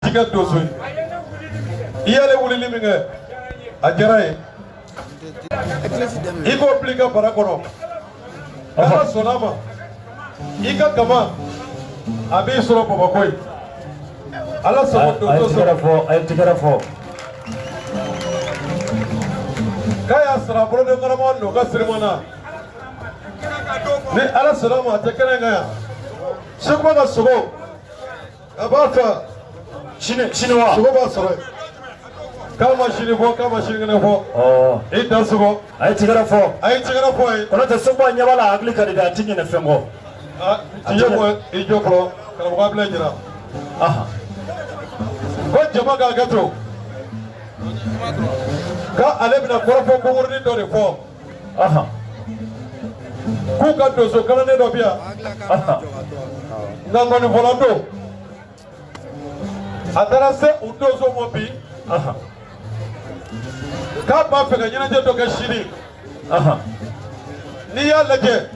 Kɛ donso ye, i y'ale wulili min kɛ, a diyara ye. I k'o bila i ka bara kɔnɔ. Ala sɔnna a ma, i ka kama a b'i sɔrɔ Bamakɔ yen. Ala sago. A ye donso tigɛrɛ sɔrɔ. Fɔ a ye tigɛrɛ fɔ. K'a y'a sara boloden karamɔgɔ nɔ ka sirima na. Ni Ala sɔnna a ma, a tɛ kɛnɛ kan yan. Sekuba ka sogo a b'a fɛ. Sini sini wa? Sogo b'a sɔrɔ yen. K'a ma sini fɔ, k'a ma sinikɛnɛ fɔ. Ɔ. I da sogo. A ye tigɛrɛ fɔ. A ye tigɛrɛ fɔ a ye. Kɔnɔtɛ, Sekuba ɲɛ b'a la, a hakili ka di dɛ, a ti ɲinɛ fɛn kɔ. Ah, tiɲɛ ko i jɔ fɔlɔ, karamɔgɔ Abilayi jira. Ko jama k'a kɛ to k'ale bɛna kɔrɔfɔ kunkurunin dɔ de fɔ. K'u ka donso kalanden dɔ bi yan. Nka nkɔnifɔla don. A taara se u donso ma bi k'a b'a fɛ ka ɲɛnajɛ dɔ kɛ sini. N'i y'a lajɛ,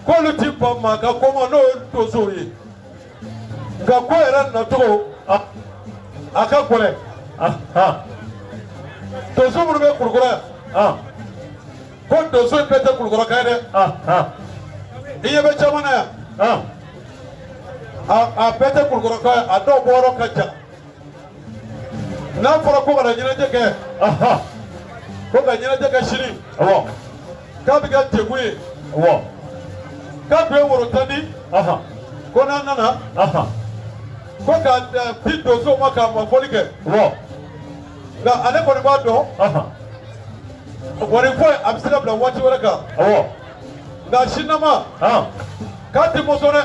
k'olu ti ban maa ka ko ma, n'o ye donsow ye, nka ko yɛrɛ nacogo a ka gɛlɛn. Donso minnu bɛ Kulukɔrɔ yan, ko donso in bɛɛ tɛ Kulukɔrɔ ka ye dɛ. I ɲɛ bɛ caman na yan, a bɛɛ tɛ Kulukɔrɔ ka ye, a dɔw bɔyɔrɔ ka jan. N'a fɔra ko ka na ɲɛnajɛ kɛ, ko ka ɲɛnajɛ kɛ sini, k'a bɛ kɛ degun ye. K'a tun ye woro 10 di, ko n'an nana ko ka di donsow ma k'a mafɔli kɛ. Nka ale kɔni b'a dɔn, wari ko a bɛ se ka bila waati wɛrɛ kan. Nka sinama k'a ti mɔsɔn dɛ.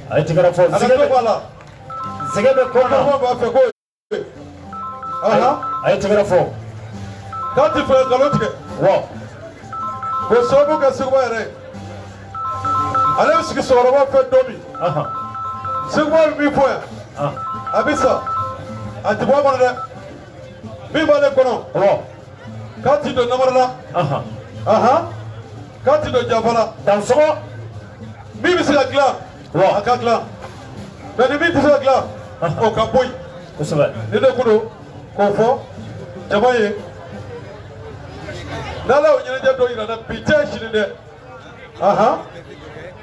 A ye tigɛrɛ fɔ. A ka Zɛgɛ to bɛ b'a la. Zɛgɛ bɛ Ko kɔn na. karamɔgɔ b'a fɛ ko A ye tigɛrɛ fɔ. K'a ti fɛ ka nkalon tigɛ. K'o sababu kɛ Seguba yɛrɛ ye. Ale bɛ sigi sɔgɔrɔba fɛ don min, Seguba bɛ min fɔ yan, a bɛ sa, a ti bɔ a kɔnɔ dɛ. Min b'ale kɔnɔ, k'a ti don namara la, k'a ti don janfa la. Dansɔgɔ. Min bɛ se ka dilan, a ka dilan, mɛ ni min tɛ se ka dilan, o ka bɔ yen. Ni ne ko don k'o fɔ jama ye, n'Ala y'o ɲɛnajɛ dɔ yira n na bi tɛ sini dɛ,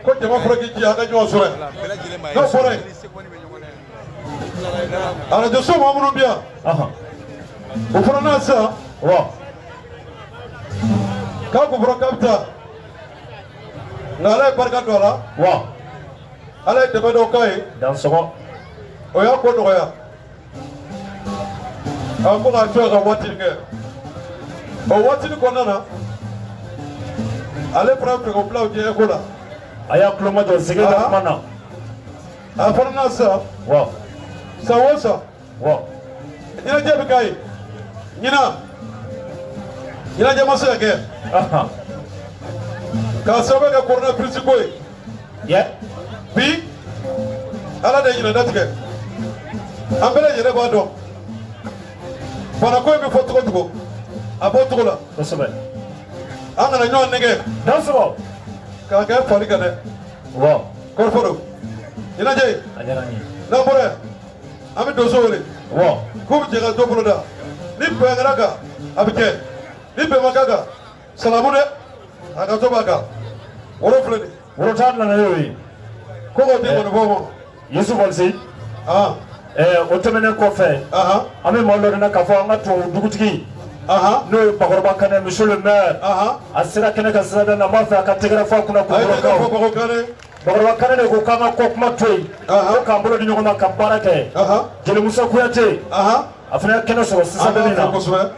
ko jama fɔra k'i jija a ka ɲɔgɔn sɔrɔ yen. N'o bɔra yen, arajo so maa minnu bɛ yan, o fana n'a sisan k'a kun fɔra k'a bɛ taa, nka Ala ye barika don a la. Ala ye dɛmɛ dɔw k'a ye. Dansɔgɔ. O y'a ko nɔgɔya. A ko k'a to yen ka waatinin kɛ. O waatinin kɔnɔna na, ale fana fɛ k'o bila o diɲɛ ko la. A y'a tulo majɔ zɛgɛ ka kuma na. A fana n'a sisan, san o san, ɲɛnajɛ bɛ k'a ye. Ɲinan ɲɛnajɛ ma se ka kɛ k'a sababu kɛ coronavirus ko ye. Bi Ala de ye ɲinan datigɛ. An bɛɛ lajɛlen b'a dɔn, banako in bɛ fɔ cogo o cogo, a b'o cogo la. An kana ɲɔgɔn nɛgɛ. Dansɔgɔ. K'a kɛ fali kan dɛ. Kɔrɔfɔ don ɲɛnajɛ. A diyara n ye. N'an bɔra yan, an bɛ donso wele. K'u bɛ jɛ ka dɔ bolo da. Ni bɛn kɛra kan, a bɛ kɛ. Ni bɛn ma k'a kan, salamu dɛ, a ka to b'a kan. Woro filɛ nin ye. Woro ta nana y'o ye. Ko k'o di ŋɔnifɔ ma. Yesu Walisi. O tɛmɛnen kɔfɛ, an bɛ maaw ladɔnniya k'a fɔ an ka tubabu dugutigi, n'o ye Bakɔrɔba Kanɛ, monsieur le maire, a sera kɛnɛ kan sisan dɛ. An b'a fɛ a ka tɛgɛrɛ fɔ a kunna. A ye tɛgɛrɛ fɔ Kulukɔrɔkaw. Bakɔ Kanɛ. Bakɔrɔba Kanɛ de ko k'an ka kɔ kuma to yen, ko k'an bolo di ɲɔgɔn ma ka baara kɛ. Jelimusa Kuyate, a fana ye kɛnɛ sɔrɔ sisan An b'a min na. fɔ kosɛbɛ.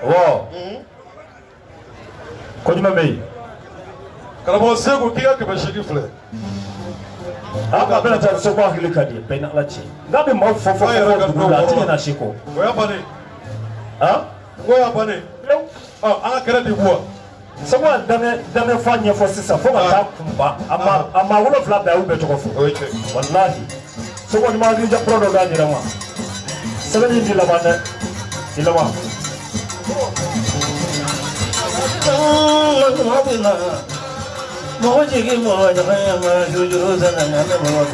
Ko jumɛn bɛ yen? Karamɔgɔ Segu, k'i ka 800 filɛ. A ko a bɛna taa Segu, hakili ka di bɛɛ ni Ala cɛ, n'a bɛ maaw fɔ fɔ An yɛrɛ fɔ ka dugu la, a dɔw ti kɔrɔ. ɲinɛ si kɔ. O y'a bannen. N ko y'a bannen. Ɔ, an ka kɛlɛ di bu wa. Segu a danɛ danɛ fa ɲɛfɔ sisan fo ka taa kunba, a ma 7 bɛɛ, a y'u bɛɛ tɔgɔ fɔ. O ye tiɲɛ. Walahi, Segu ni ma hakilija kura dɔ d'an yɛrɛ ma. Sɛbɛnni in ti laban dɛ, ti laban. Mɔgɔ jigi mɔgɔ ɲaga ma sojuru sana ɲa mɔgɔ.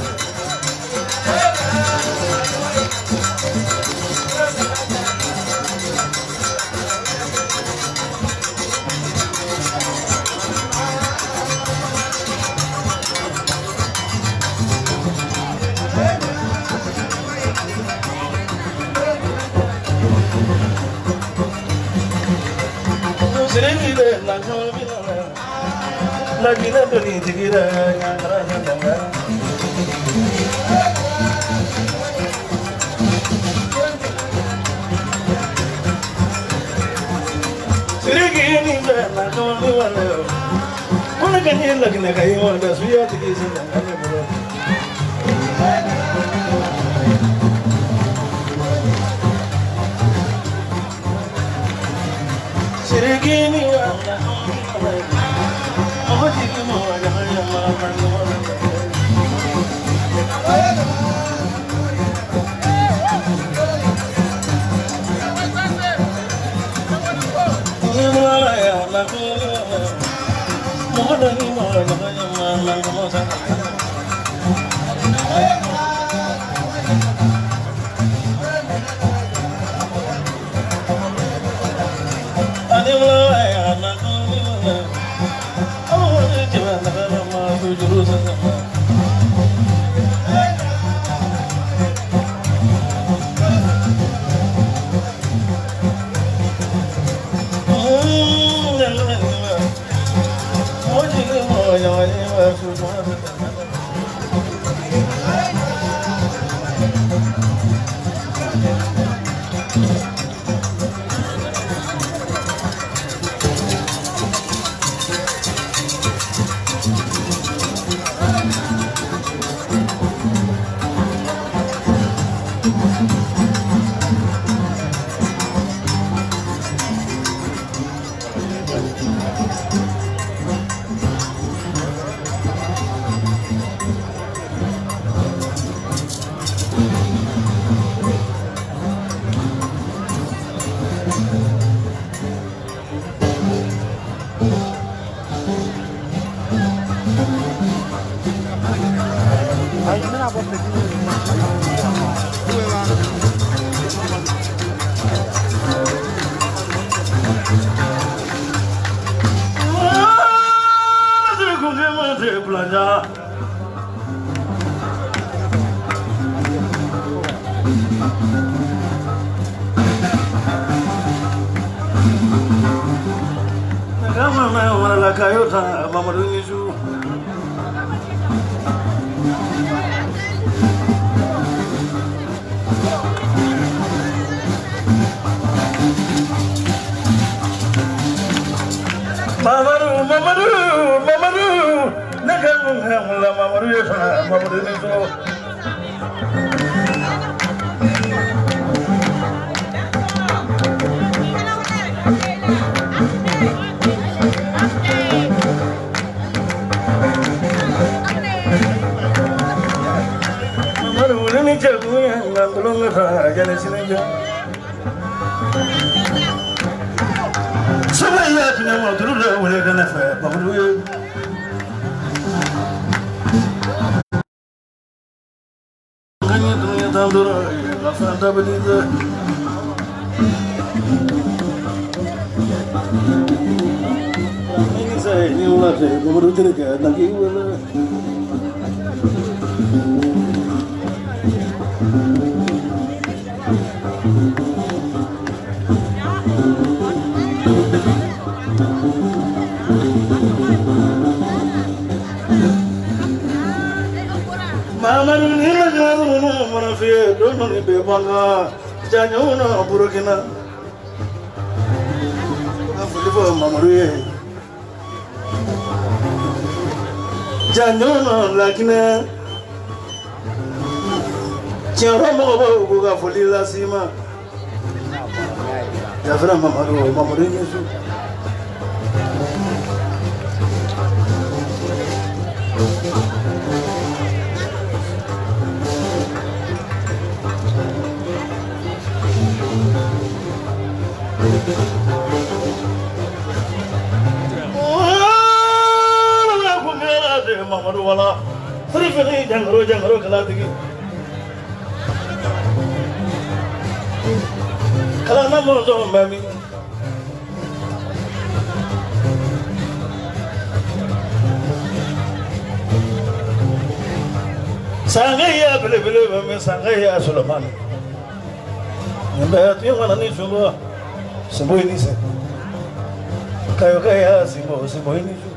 Kayo kaya simbo simbo ini su.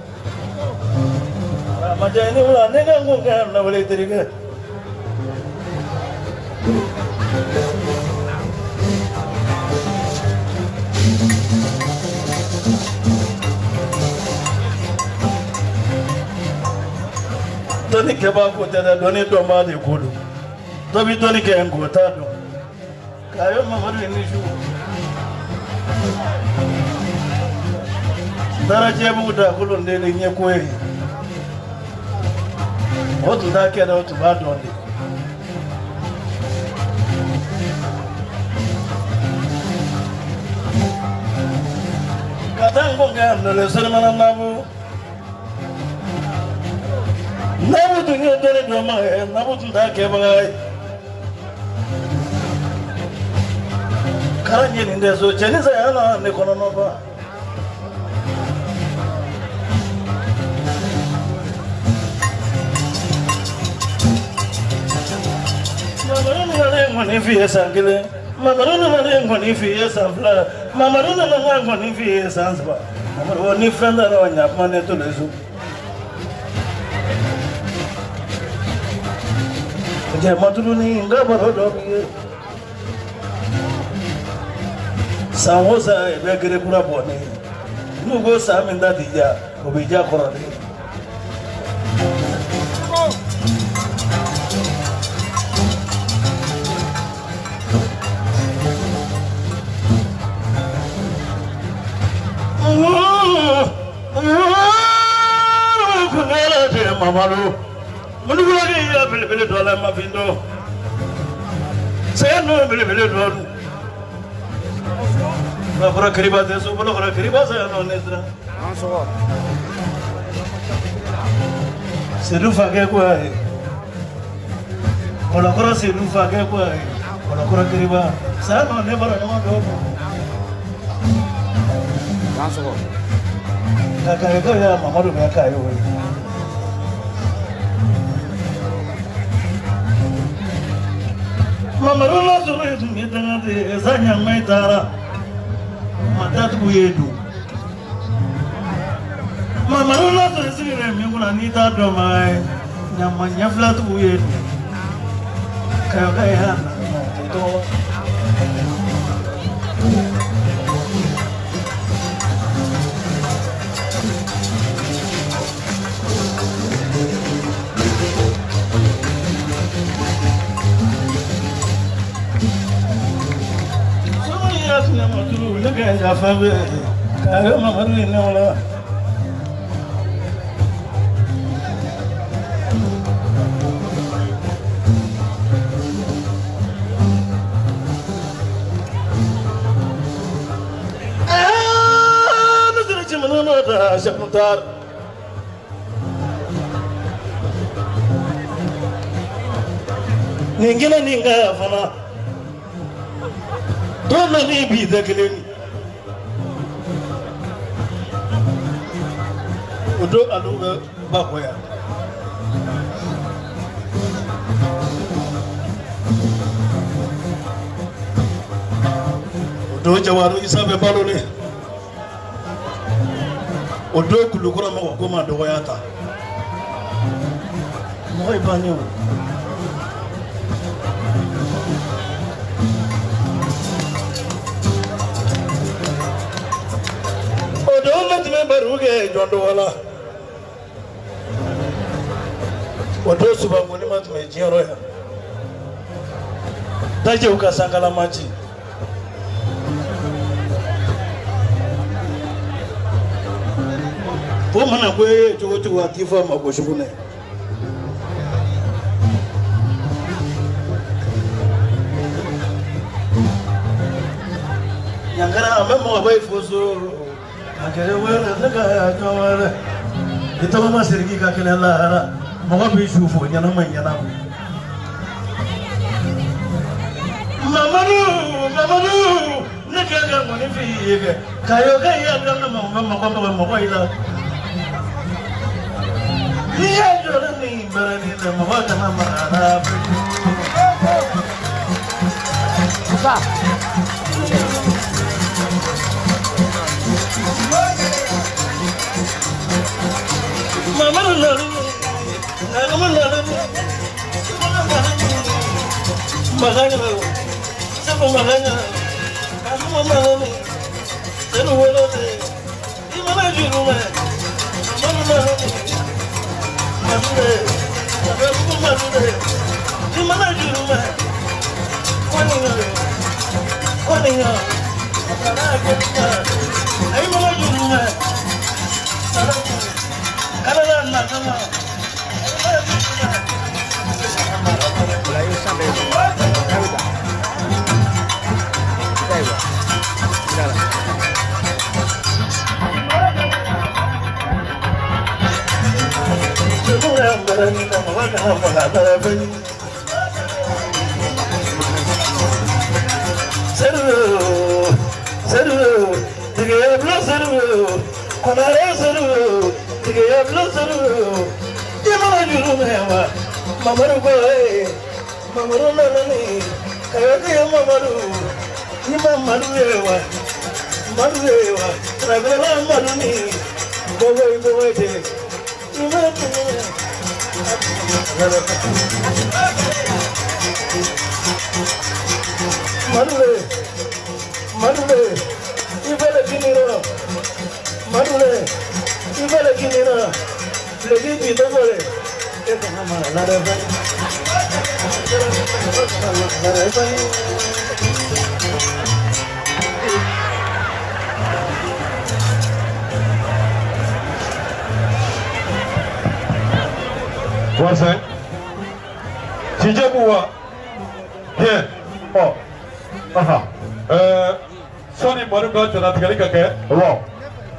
Macam ini pula ni kan kau kan nak boleh terima. Dɔnni kɛbaa ko tɛ dɛ, dɔnni dɔnbaa de ko don. Dɔ bɛ dɔnni kɛ nko t'a dɔn. Kayo Mamadu ni su. N taara Jɛbugu da kolon den de ɲɛ ko ye. O tun t'a kɛ dɛ, o tun b'a dɔn de. Ka taa n ko kɛ nɔlɛ Selimana Nabu. Nabu tun ye dɔnni dɔnbaga ye, Nabu tun t'a kɛbaga ye. Karan ɲini tɛ so, cɛnin saya na ne kɔnɔ nɔ ba. Mamadu nana ne ŋɔni f'i ye san 1, Mamadu nana ne ŋɔni f'i ye san 2, Mamadu nana ne ŋɔni f'i ye san 3. Mamadu ni fɛn taara o ɲa kuma ne to le so. Jɛmatulu ni n ka baro dɔ b'i ye. San o san i bɛ gere kura bɔ ne ye. N'u ko san min ta ti diya, o bɛ diya kɔrɔlen. Mamadu, munugulaki ya belebele dɔ la mafin dɔ. Saya nɔ belebele dɔ dun. Bakɔrɔ kiriba tɛ so, bolokɔrɔ kiriba saya nɔ ne siran. Sedu fakɛ ko a ye. Kɔlɔkɔrɔ Sedu fakɛ ko a ye. Kɔlɔkɔrɔ kiriba saya nɔ ne bɔra ɲɔgɔn dɔw dun. Nka kayikaw ya Mamadu bɛ kayo ye. Mamadu la sɔrɔ ye tun ye danga de ye, sa ɲamɛ taara, ma datugu ye dun. Mamadu la sɔrɔ sigilen min kunna n'i t'a dɔn ma ye, ɲama ɲɛfilatigiw ye dun. Kayo ka ye na tɛ tɔgɔ. Ne ka ka fɛn bɛ kayo Mamadu ye ne wolo. Ne sera cɛmanu nɔ ta Sɛkutar. Nin kelen nin ka fana. Don dɔ ni bi tɛ kelen ye. O don alu bɛ Bakɔ yan. O don Jawaro Isa bɛ balo ne. O don Kulukɔrɔ mɔgɔ ko ma dɔgɔya ta. Mɔgɔ ye bannen o. O don ne tun bɛ baro kɛ jɔn dɔgɔ la. O don Subankoni ma tun bɛ diɲɛ yɔrɔ yan. Dajɛw ka sankalama ci. O mana ko e ye cogo cogo a t'i fɔ a ma ko sugunɛ. Ɲankara an bɛ mɔgɔba ye fo so. A kɛra wɛrɛ ne ka jɔn wɛrɛ. I tɔgɔ ma Siriki ka kɛnɛ lahara. Mɔgɔ b'i su fo ɲɛnama ɲɛnama. Mamadu Mamadu ne ka ka ŋɔni f'i ye kɛ. Kayo ka ye dɔn ne mɔgɔ mɔgɔ mɔgɔ mɔgɔ i la. N'i y'a jɔ ne ni baara ni dɛ mɔgɔ kana mara la. Musa. Voisin, DJ Boua, bien. Oh, aha. Sani Maruka janatigɛli ka kɛ. Awɔ.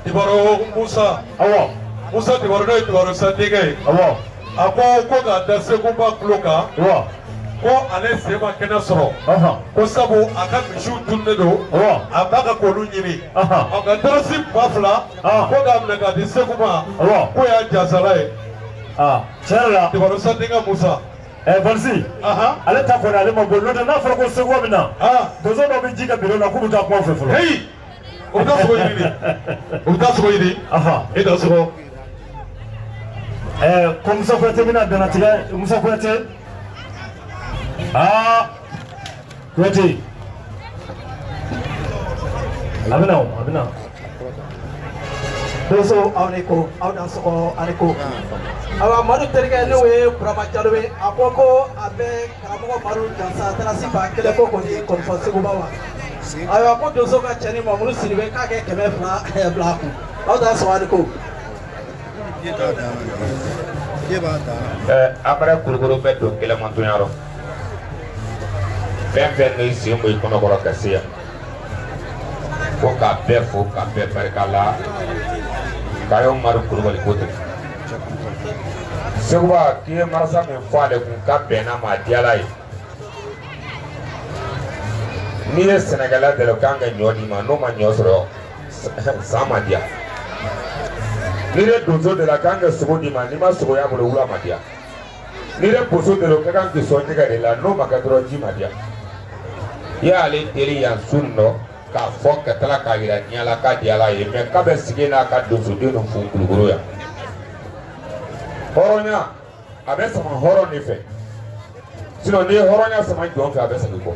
Tibaro Musa. Awɔ. Musa Tibaro n'o ye Tibaro Sandigɛ ye. Awɔ. A ko k'a da Seguba tulo kan. Awɔ. Ko ale sen ma kɛnɛ sɔrɔ. Ko sabu a ka misiw tununnen don. Awɔ. A b'a ka k'olu ɲini. A ka darasi 2000. Ko k'a minɛ k'a di Segu ma. Awɔ. K'o y'a jasala ye. Ah, tiɲɛ yɛrɛ la. Tibaro Sandigɛ Musa. Valisi. Ale ta kɔni ale ma bɔ n'o tɛ n'a fɔra ko Seguba bɛ na. Donso dɔw bɛ ji kɛ bidon na k'u bɛ taa kuma fɛ fɔlɔ. Heyi! O bɛ taa sogo ɲini de. O bɛ taa sogo ɲini. E ta sogo. Ko Musa Kuyate bɛna dannatigɛ Musa Kuyate. Aa Kuyate. A bɛ na o, a bɛ na. Donso aw ni ko aw dan sɔgɔ aw ni ko. Ayiwa Madu terikɛ n'o ye Burama Jalo ye a ko ko a bɛ karamɔgɔ Madu jansa tarasi 1000 ko k'o di Kɔnifɔ Seguba ma. Ayiwa ko donso ka cɛni Mamuru Sidibe k'a kɛ 200 bila a kun. Aw dan sɔgɔ aw ni ko. Amara Kulukoro bɛ don kɛlɛmantonya rɔ. Fɛn fɛn n'i sen bɔ i kɔnɔkɔrɔ ka se yan. Ko k'a bɛɛ fo k'a bɛɛ barika la. Kayo Madu Kulubali ko ten. Seguba k'i ye marasa min fɔ ale kun k'a bɛnna ma a diyala ye. N'i ye sɛnɛkɛla dɛlɛ k'an ka ɲɔ d'i ma n'o ma ɲɔ sɔrɔ san ma diya. N'i ye donso dɛlɛ k'an ka sogo d'i ma n'i ma sogo y'a bolo wula ma diya. N'i ye boso dɛlɛ ka kan k'i sɔn jɛgɛ de la n'o ma kɛ dɔrɔn ji ma diya. I y'ale deli yan su nin nɔ k'a fɔ ka tila k'a yira diɲɛ la k'a diyala ye mɛ k'a bɛ sigi n'a ka donsoden ninnu fo Kulukoro yan. Hɔrɔnya a bɛ sama hɔrɔn de fɛ sinon n'i ye hɔrɔnya sama jɔn fɛ a bɛ segin kɔ.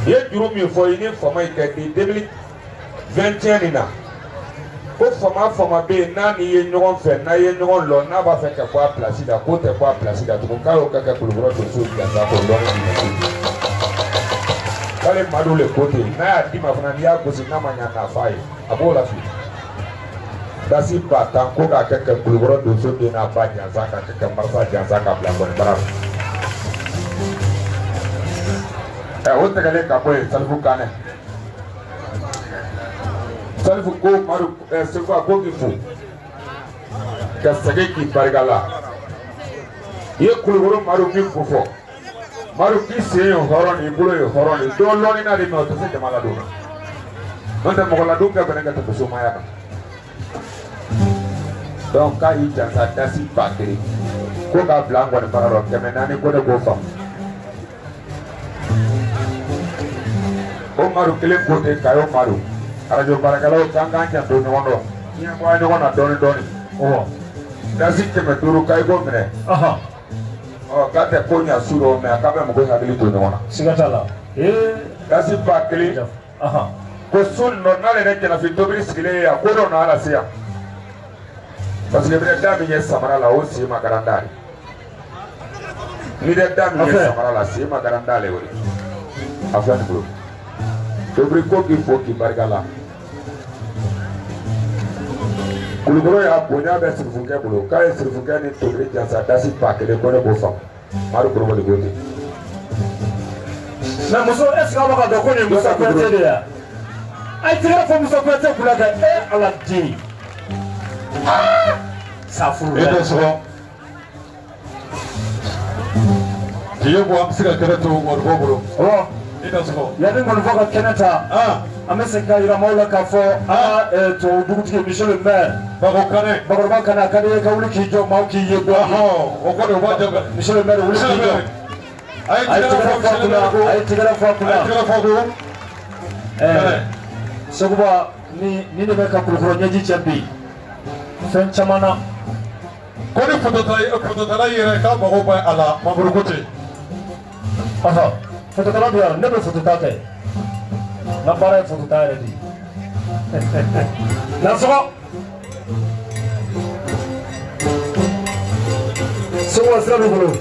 I ye juru min fɔ i ni faama in kɛ bi 2021 nin na ko faama bɛ yen n'a n'i ye ɲɔgɔn fɛ n'a ye ɲɔgɔn lɔ n'a b'a fɛ ka bɔ a pilasi la k'o tɛ bɔ a pilasi la tugun k'a y'o ka kɛ Kulukoro donso jansa k'o lɔnni d'i ma. K'ale Madu le ko ten n'a y'a d'i ma fana n'i y'a gosi n'a ma ɲa k'a f'a ye a b'o lafili. Dasi 10,000 ko k'a kɛ ka Kulukoro donso den n'a ba jansa k'a kɛ ka marasa jansa k'a bila nkɔnibara la. O tɛgɛlen ka bɔ yen Salifu Kanɛ. Salifu ko Madu Seguba ko k'i fo ka segin k'i barika la. I ye Kulukoro Madu min ko fɔ. Madu k'i sen ye hɔrɔn ye i bolo ye hɔrɔn ye dɔ lɔnni na de mɛ o tɛ se jama ladon na. N'o tɛ mɔgɔ ladon ka gɛlɛn ka tɛmɛ somaya kan. Donc k'a y'i jansa dasi 1000 ko k'a bila an kɔni baara rɔ 400 ko ne k'o faamu. O Madu kelen ko ten Kayo Madu arajo baarakɛlaw k'an k'an janto ɲɔgɔn dɔn diɲɛ bɔra ɲɔgɔn na dɔɔni dɔɔni. Ɔ Dasi 500 k'a i k'o minɛ. Ɔ k'a tɛ ko ɲa su rɔ mɛ a k'a bɛ mɔgɔ hakili to ɲɔgɔn na. Siga t'a la. Dasi 1000. Ko su nɔ n'ale yɛrɛ jalafin tobili sigilen ye yan ko dɔ nana se yan. Parce que bɛ da min ye samara la o sen ma garan d'ale. Ni bɛ da min ye samara la sen ma garan d'ale o de. A filɛ nin bolo. Tobili ko k'i fo k'i barika la. Kulukoro y'a bonya bɛ sirifukɛ bolo k'a ye sirifukɛ ni tobili jansa dasi 1000 ko ne b'o faamu. Madu Kulubali ko ten. Mais muso est ce que aw b'a dɔn ko nin ye Musa Kuyate de ye wa? A ye tɛgɛrɛ fɔ Musa Kuyate kunna kɛ e Ala den. Safuru e tɛ sɔgɔ. Diɲɛ ko an bɛ se ka kɛnɛ to ŋɔnifɔ bolo. Awɔ. E tɛ sɔgɔ. Yanni ŋɔnifɔ ka kɛnɛ ta. An bɛ segin ka yira maaw la k'a fɔ an ka tubabu dugutigi monsieur le maire. Bako Kane. Bakɔrɔba Kane a ka di i ye ka wuli k'i jɔ maaw k'i ye dɔɔnin. O kɔni o b'a jɛ. Monsieur le maire wuli k'i jɔ. A ye tɛgɛrɛ fɔ a kunna. A ye tɛgɛrɛ fɔ a kunna. A ye tɛgɛrɛ fɔ a kunna. Seguba ni de bɛ ka Kulukɔrɔ ɲɛji cɛ bi fɛn caman na. Ko ni fototala yɛrɛ k'a mago bɛ a la Mamuru ko ten. Fototala bɛ yan ne bɛ fotota kɛ. N ka baara ye fotota yɛrɛ de ye. Nasɔgɔ. Seguba sira b'i bolo.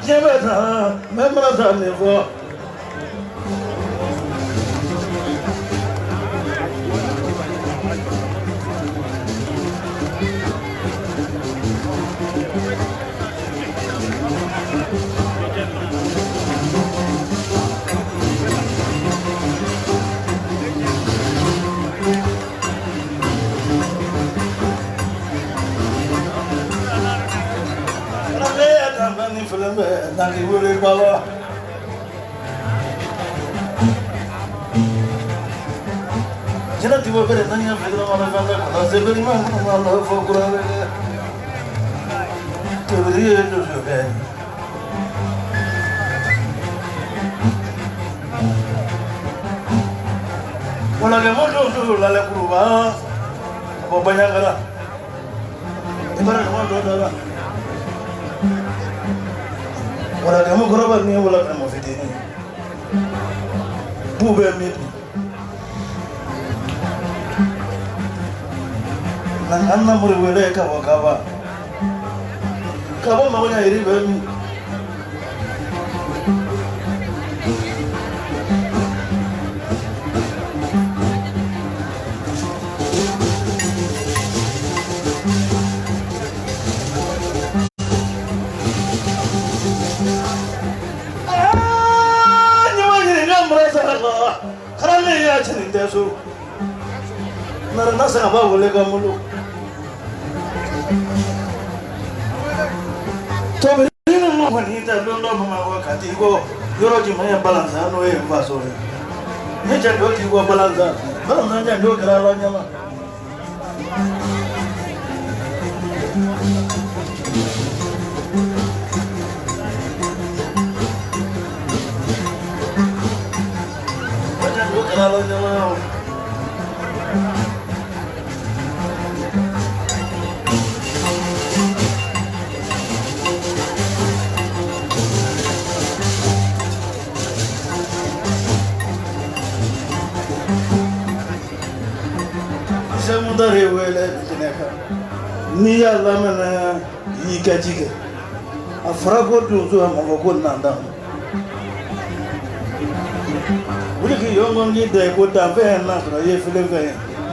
Diɲɛ bɛ tan mɛ n mana taa nin fɔ.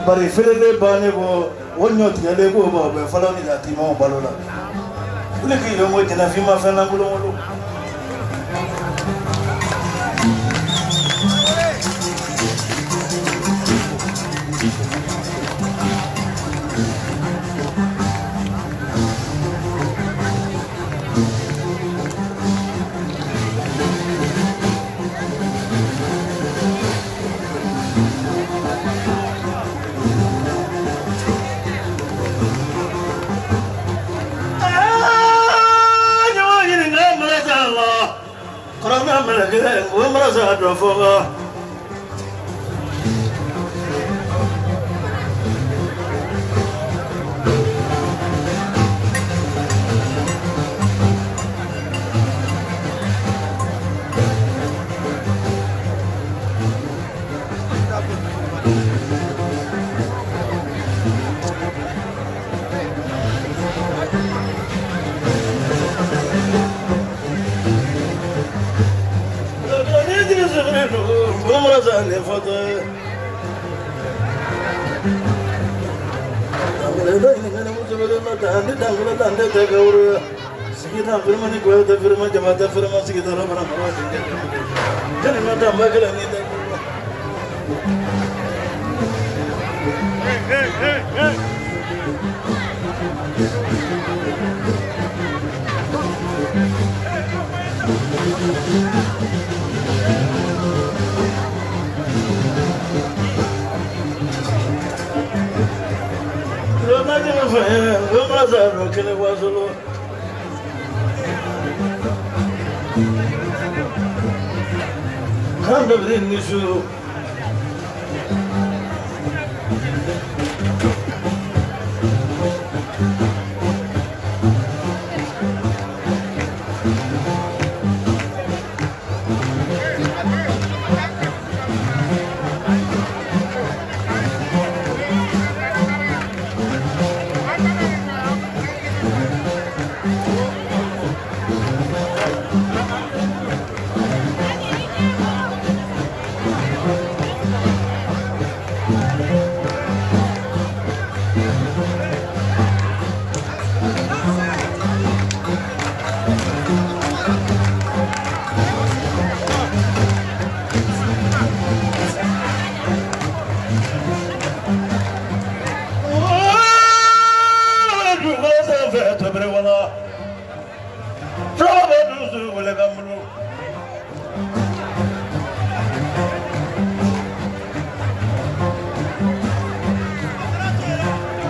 Bari feerelen bannen kɔ o ɲɔ tigɛlen ko o bɛ falen ni jatimaw balo la wuli k'i jɔ ko jɛnɛfin ma fɛn lankolon wolo.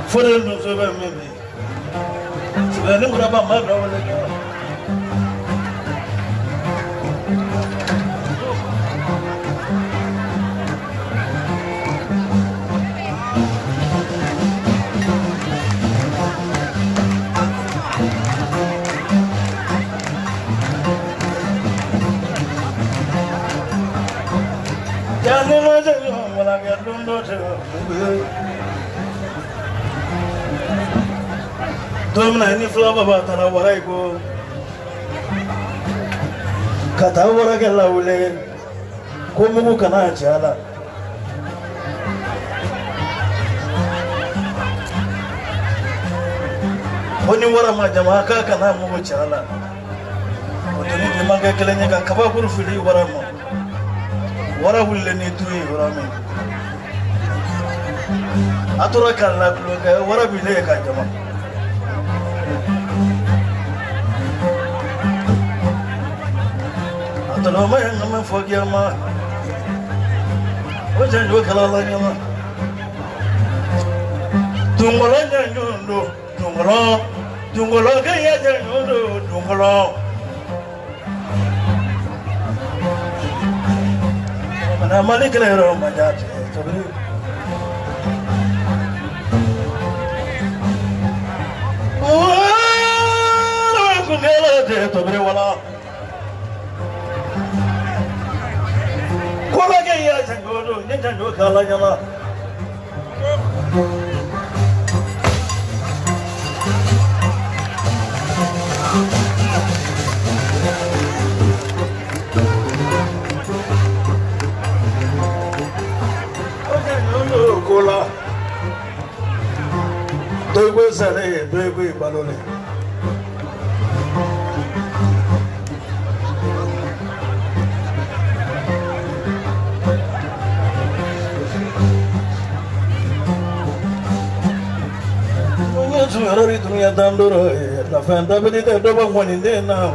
Fode donso bɛ min bi sɛbɛnni kuraba ma dɔ wele kɛ. Don min na ni fila baba taara wara yi ko ka taa warakɛ lawele ko mugu kana ci a la. Ko ni wara ma jama k'a kana mugu ci a la. O tɛ ni man kɛ kelen ye ka kabakuru fili wara ma. Wara wulilen ni tu ye yɔrɔ min. A tora k'a lakulonkɛ wara bilen ka jama. Atoloma ye ŋamɛ fɔ kiyama o janjo kɛla la ɲɛma. Dungɔlɔ janjo don dungɔlɔ dungɔlɔ kɛ janjo don dungɔlɔ. Mana Mali kɛlɛ yɔrɔ ma ja cɛ tobili. Kungɛlɛ tɛ tobili wala. Kola kɛ ya janjo don n ye janjo k'ala ɲɛna. O janjo don ko la. Dɔ ko salen dɔ ko balolen. Yɔrɔ dunuya dandoro la fɛn dabili tɛ dɔ bɔ ŋɔni den na o.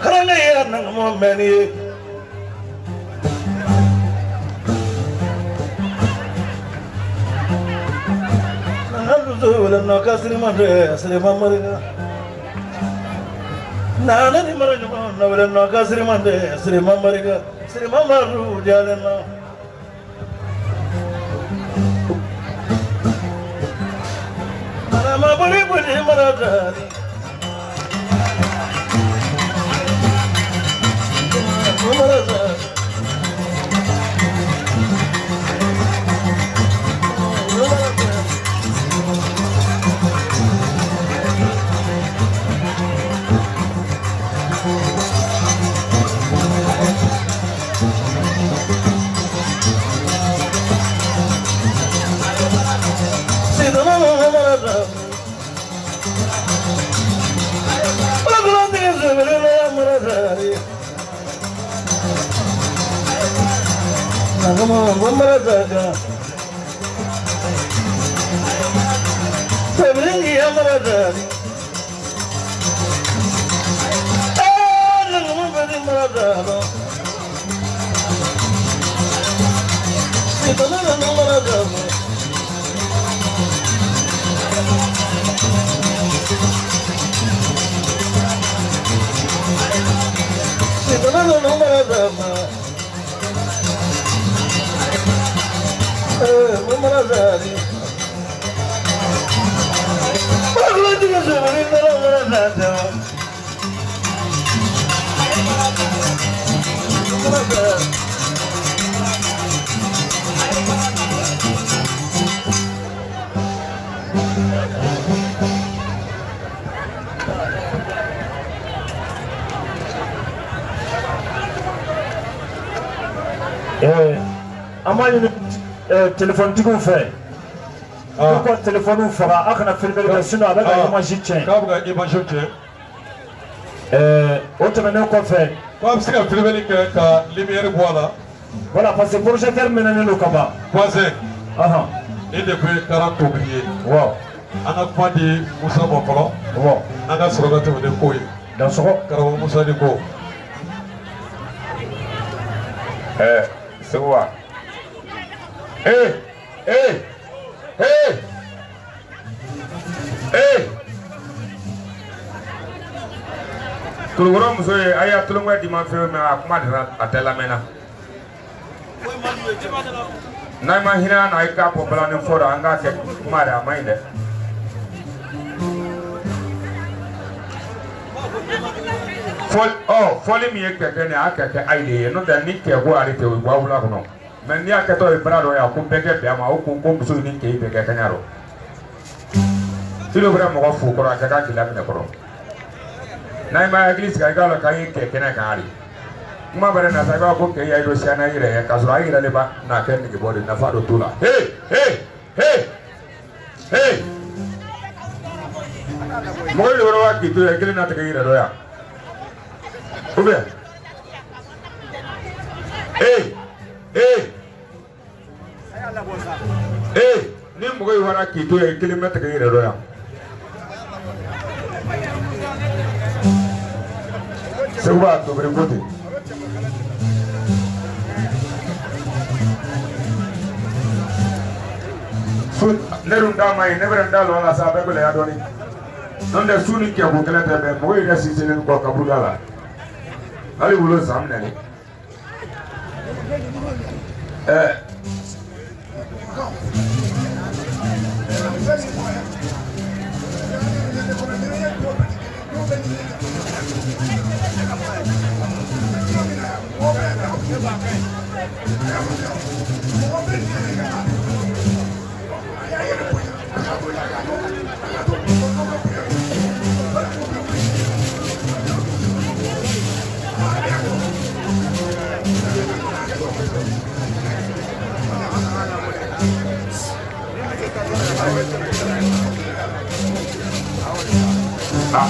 Karamɔgɔ ye nangamɔ mɛnni ye. Nanga dusu wele nɔ ka sirima tɛ sirima marika. Nana ni mara ɲɔgɔn na wele nɔ ka sirima tɛ sirima marika sirima maru jalen na. Ma boli boli maradani maradani An b'a ɲini téléphone tigiw fɛ k'u ka téléphone faga a kana filmeli kɛ sinon a bɛ ka image tiɲɛ. K'a bɛ ka image tiɲɛ. O tɛmɛnen kɔfɛ. K'a bɛ se ka filmeli kɛ ka lumière bɔ a la. Voilà parce que projecteur mɛnɛnen don ka ban. Voisin. Nin de tun ye Kara Tobili ye. Waaw. An ka kuma di Musa ma fɔlɔ. Waaw. An ka sɔrɔ ka tɛmɛ ni ko ye. Dansɔgɔ. Karamɔgɔ Musa ni ko. Seguba ee ee ee ee Kulukɔrɔ muso ye a y'a tulonkɛ di ma fewu mɛ a kuma de a tɛ lamɛnna n'a ma hinɛ an na i k'a bɔ balani fɔ dɔ an k'a kɛ kuma de a ma ɲi dɛ. Fɔli min ye kɛkɛ nin ye a kɛkɛ ayi de ye n'o tɛ ni kɛ ko ale tɛ o ye bɔ wula kɔnɔ mɛ n'i y'a kɛtɔ ye baara dɔ ye a ko bɛɛ kɛ bɛn a ma o ko muso ni kɛ bɛɛ kɛ kaɲa rɔ si dɔ bɛna mɔgɔ fo kɔrɔ a kɛ k'a gɛlɛya minɛ kɔrɔ n'a ma hakili sigi i k'a lɔn k'a ye kɛ kɛnɛ kan hali kuma bɛrɛ na sa i b'a fɔ ko kɛ y'a dɔn siya n'a yɛrɛ ye k'a sɔrɔ a yɛrɛ de b'a n'a kɛ negebɔ de nafa dɔ t'o la he he he he mɔgɔ yɔrɔ wa k'i to yan kelen na tigɛ i yɛrɛ dɔ yan. Ou bien ee ee ee ni mɔgɔ ye wara k'i to yan kelen bɛ tigɛ i yɛrɛ dɔ yan. Seguba tobiri ko ten. Su ne dun t'a ma ye ne bɛ n da lɔ la sa a bɛ gɛlɛya dɔɔnin. N'o tɛ su ni kɛko kɛlɛ tɛ bɛn mɔgɔ yɛrɛ sinsinnen kɔ kaburu da la. Hali wolo san minɛ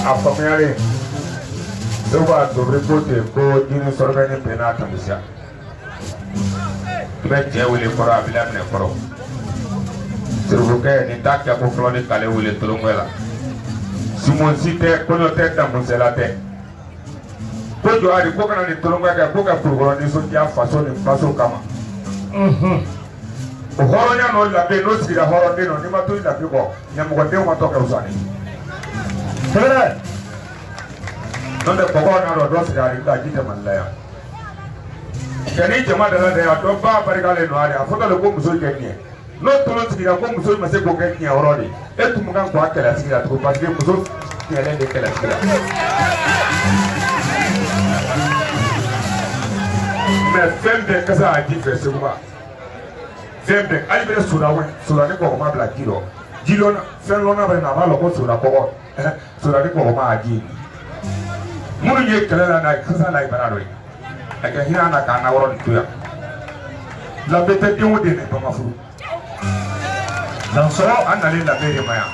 A faamuyalen dɔw b'a tobili ko ten ko jiri sɔrɔbɛ ni bɛnna tamisiya i bɛ cɛ wele kɔrɔ a bɛ laminɛ kɔrɔ sirifukɛ nin t'a kɛ ko fɔlɔ ni k'ale wele tolonkɛ la sumunsi tɛ kɔɲɔ tɛ damusɛla tɛ ko jɔ hali ko kana nin tolonkɛ kɛ ko ka kulukɔrɔ nisɔndiya faso ni faso kama o hɔrɔnya n'o labɛn n'o sigira hɔrɔnden nɔ n'i ma to i lafi kɔ ɲɛmɔgɔdenw ka tɔ kɛ fisa ni. Tɛmɛnɛ n'o tɛ kɔkɔ n'a dɔn dɔ sigi a ka ji tɛ Mali la yan cɛ ni jama dala dɛ a dɔ ba barikalen don a de a fɔ k'ale ko muso kɛ tiɲɛ n'o tolo sigira ko muso ma se k'o kɛ tiɲɛ yɔrɔ de e tun kan k'a kɛlɛsigi la tugun parce que muso tiɲɛlen de kɛlɛsigi la mɛ fɛn bɛɛ kasa a ji fɛ Seguba fɛn bɛɛ hali bɛ soda ni kɔgɔma bila ji rɔ ji lɔnna fɛn lɔnna bɛ na a b'a lɔn ko soda kɔgɔ soda ni kɔgɔma a ji minnu ye kɛlɛ la n'a kasa la ibara dɔ ye a ka hinɛ na k'a na yɔrɔ nin to yan labɛn tɛ den o den de ba ma furu dansɔrɔ an nalen labɛn de ma yan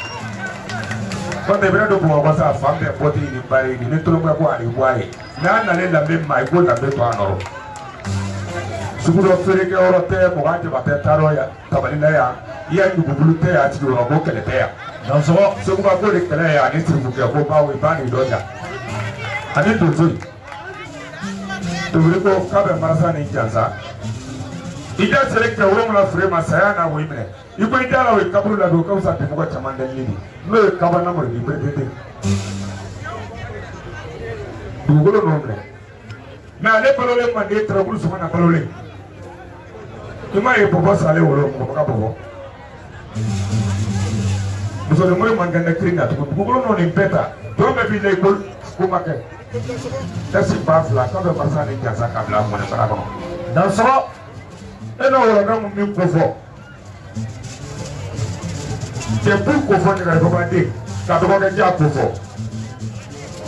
kɔntɛ i bɛna don Bamakɔ sa fan bɛɛ bɔti ni baara ye ni tolonkɛ ko ani bɔ a ye mɛ an nalen labɛn ma i ko labɛn to a nɔrɔ sugu dɔ feerekɛyɔrɔ tɛ mɔgɔ jaba tɛ taarɔ yan tabali la yan i y'a ɲugubulu tɛ yan sigiyɔrɔ ko kɛlɛ tɛ yan dansɔrɔ Seguba ko de kɛlɛ ye ani sirifukɛ ko bawo i b'a ni dɔ ja ani donso in tobili ko k'a bɛ marasa ni jansa i da sera kɛ wolonwula feere ma saya n'a woyi minɛ i ko i da la o ye kaburu la don o ka fisa bi mɔgɔ caman delili de n'o ye kaba namori k'i perepete dugukolo n'o minɛ mɛ ale balolen manden tarakulu sɔngɔ na balolen i m'a ye bɔbɔ salen wolo mɔgɔ ka bɔbɔ musodenmori man kɛnɛ kirin na tugun dugukolo n'o nin bɛɛ ta jɔn bɛɛ b'i la i ko ko ma kɛ tasi 2000 k'a bɛ marasa ni jansa k'a bila mɔnɛ bara kɔnɔ dansɔrɔ e n'o wɔlɔkɛ mun min ko fɔ cɛ bu ko fɔ ɲagaribabaden ka dɔgɔkɛ ja ko fɔ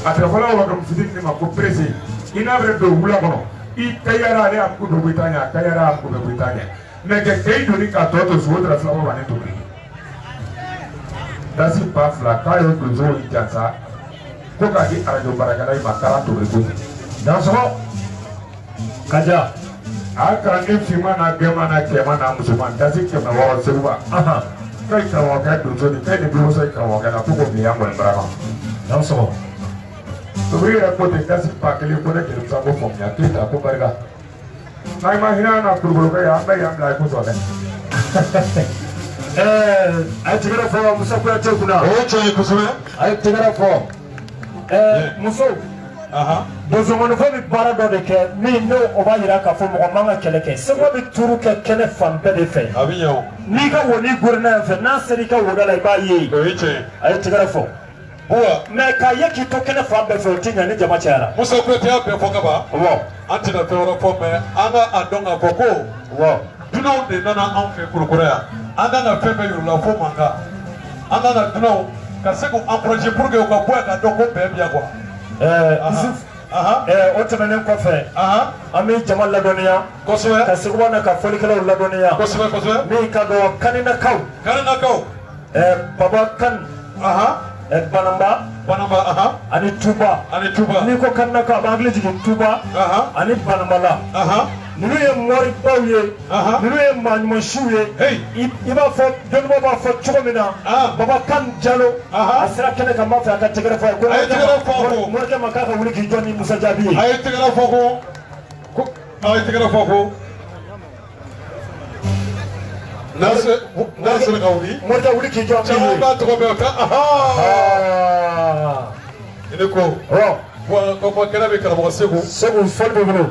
a tɛ fɔlɔ wɔlɔkɛ fitinin de ma ko perese i n'a bɛ don wula kɔnɔ i kayara ale a ko bɛ bɔ i ta ɲɛ a kayara a ko bɛ bɔ i ta ɲɛ mɛ kɛ kɛ doni k'a tɔ to sogo tɛra filabɔ ma ne tobili dasi 2000 k'a ye donsow jansa ko k'a di arajo baarakɛla in ma k'ala tobili ko dansɔgɔ kaja a kalanden finman n'a gɛman n'a cɛman n'a musoman dasi 600 Seguba k'a ye karamɔgɔkɛ donso de k'a ye nin woso ye karamɔgɔkɛ la ko k'o bila yan kɔni bara kɔnɔ dansɔgɔ tobili yɛrɛ ko ten dasi 1000 ko ne jelimusa ko faamuya k'e ta ko barika N'an ma hinɛ an na Kulukoro yan, an bɛ yan bila i kosɔn dɛ. A ye tɛgɛrɛ fɔ Musa Kuyate kunna. O ye tiɲɛ ye kosɛbɛ. A ye tɛgɛrɛ fɔ. Musow. Bosokɔnifɔ bɛ baara dɔ de kɛ min n'o o b'a jira k'a fɔ mɔgɔ man ka kɛlɛ kɛ. Segu bɛ turu kɛ kɛnɛ fan bɛɛ de fɛ. A bɛ ɲɛ o. N'i ka woni gorinna yan fɛ, n'a sera i ka woda la i b'a ye. O ye tiɲɛ ye. A ye tɛgɛrɛ fɔ. Buwa. Mɛ k'a ye k'i to kɛnɛ fan bɛɛ fɛ o tɛ ɲɛ ni jama cayara. Musa Kuyate y'a bɛɛ fɔ ka ban. Awɔ. An tɛna fɛn wɛrɛ fɔ mɛ an ka a dɔn k'a fɔ ko. Awɔ. Dunanw de nana anw fɛ Kulukoro yan. An kan ka fɛn bɛɛ yir'u la fo mankan. An kan ka dunanw ka se k'u encourager pour que u ka bɔ yan k'a dɔn ko bɛn bɛ yan quoi. Isuf, o tɛmɛnen kɔfɛ, an bɛ jama ladɔnniya. Kosɛbɛ. Ka Seguba n'a ka fɔlikɛlaw ladɔnniya. Kosɛbɛ kosɛbɛ. Min ka dɔn Kaninakaw. Kaninakaw. Baba Kan. Banamba. Banamba. Ani Tuba. Ani Tuba. N'i ko Kaninakaw a b'an hakili jigin Tuba. Ani Banamba la. Ninnu ye mɔribaw ye. Ninnu ye maaɲumansiw ye. I b'a fɔ dɔnnibaaw b'a fɔ cogo min na. Baba Kan Jalo. A sera kɛnɛ kan n b'a fɛ a ka tɛgɛrɛ fɔ a ye. A ye tɛgɛrɛ fɔ ko. Morikɛ ma k'a ka wuli k'i jɔ ni Musa Jaabi ye. A ye tɛgɛrɛ fɔ ko. A ye tɛgɛrɛ fɔ ko. N'a sera ka wuli. Morikɛ wuli k'i jɔ. Caman b'a tɔgɔ bɛɛ kan. I ni ko. Bon ko kɛnɛ bɛ karamɔgɔ Segu. Segu fɔli b'i bolo.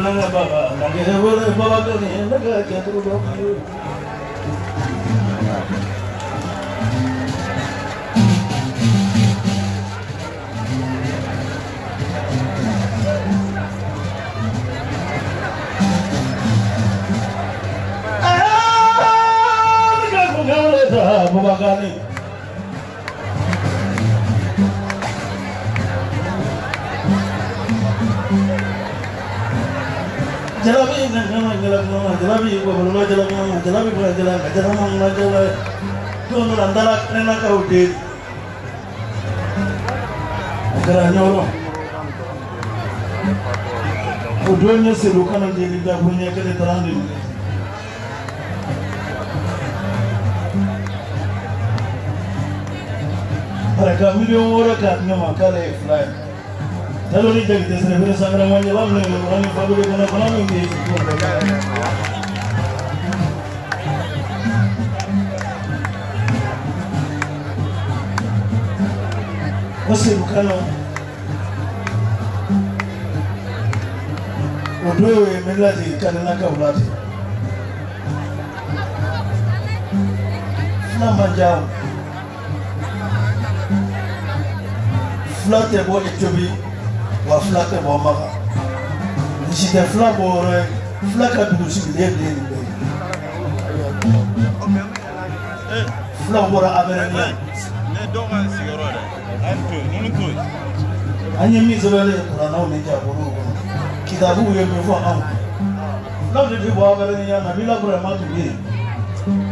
Filanga baba, nage wole baba doni, nage jaturu baba. Bubakani. Jalabi nangama jalabi jalabi bolo jalabi jalabi bolo jalabi jalabi jalabi dono andala nena ka ude akara nyoro odonye selukana ndeli da bunya kele tarandi. Para million ora ka nyama kale fly. Taloni jagite sere sangra manje lamne rani fabule kana kana ni. Wasi bukano. Odowe melati kana naka ulati. Flamba jao. Fila tɛ bɔ Ethiopie wa fila tɛ bɔ Maka misi tɛ fila bɔ yɔrɔ ye fila ka dugu sigilen de ye nin bɛɛ ye fila bɔra Abɛrɛniya an ye min sɛbɛnlen ye kuranɛw ni jabolow kɔnɔ kitabuw ye min fɔ anw filaw de bɛ bɔ Abɛrɛniya Nabila Burahima tun bɛ yen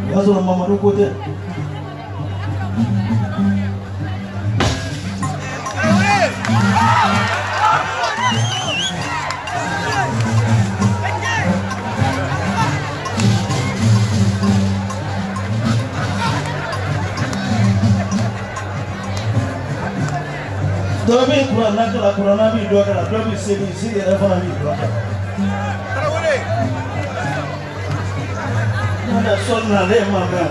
o y'a sɔrɔ Mamadu ko tɛ. Dɔ bɛ kuranna kalan kuranna b'i dɔ kalan dɔ bɛ seli seli yɛrɛ fana b'i dɔ kalan. N'o tɛ sɔli nalen ma mɛn o.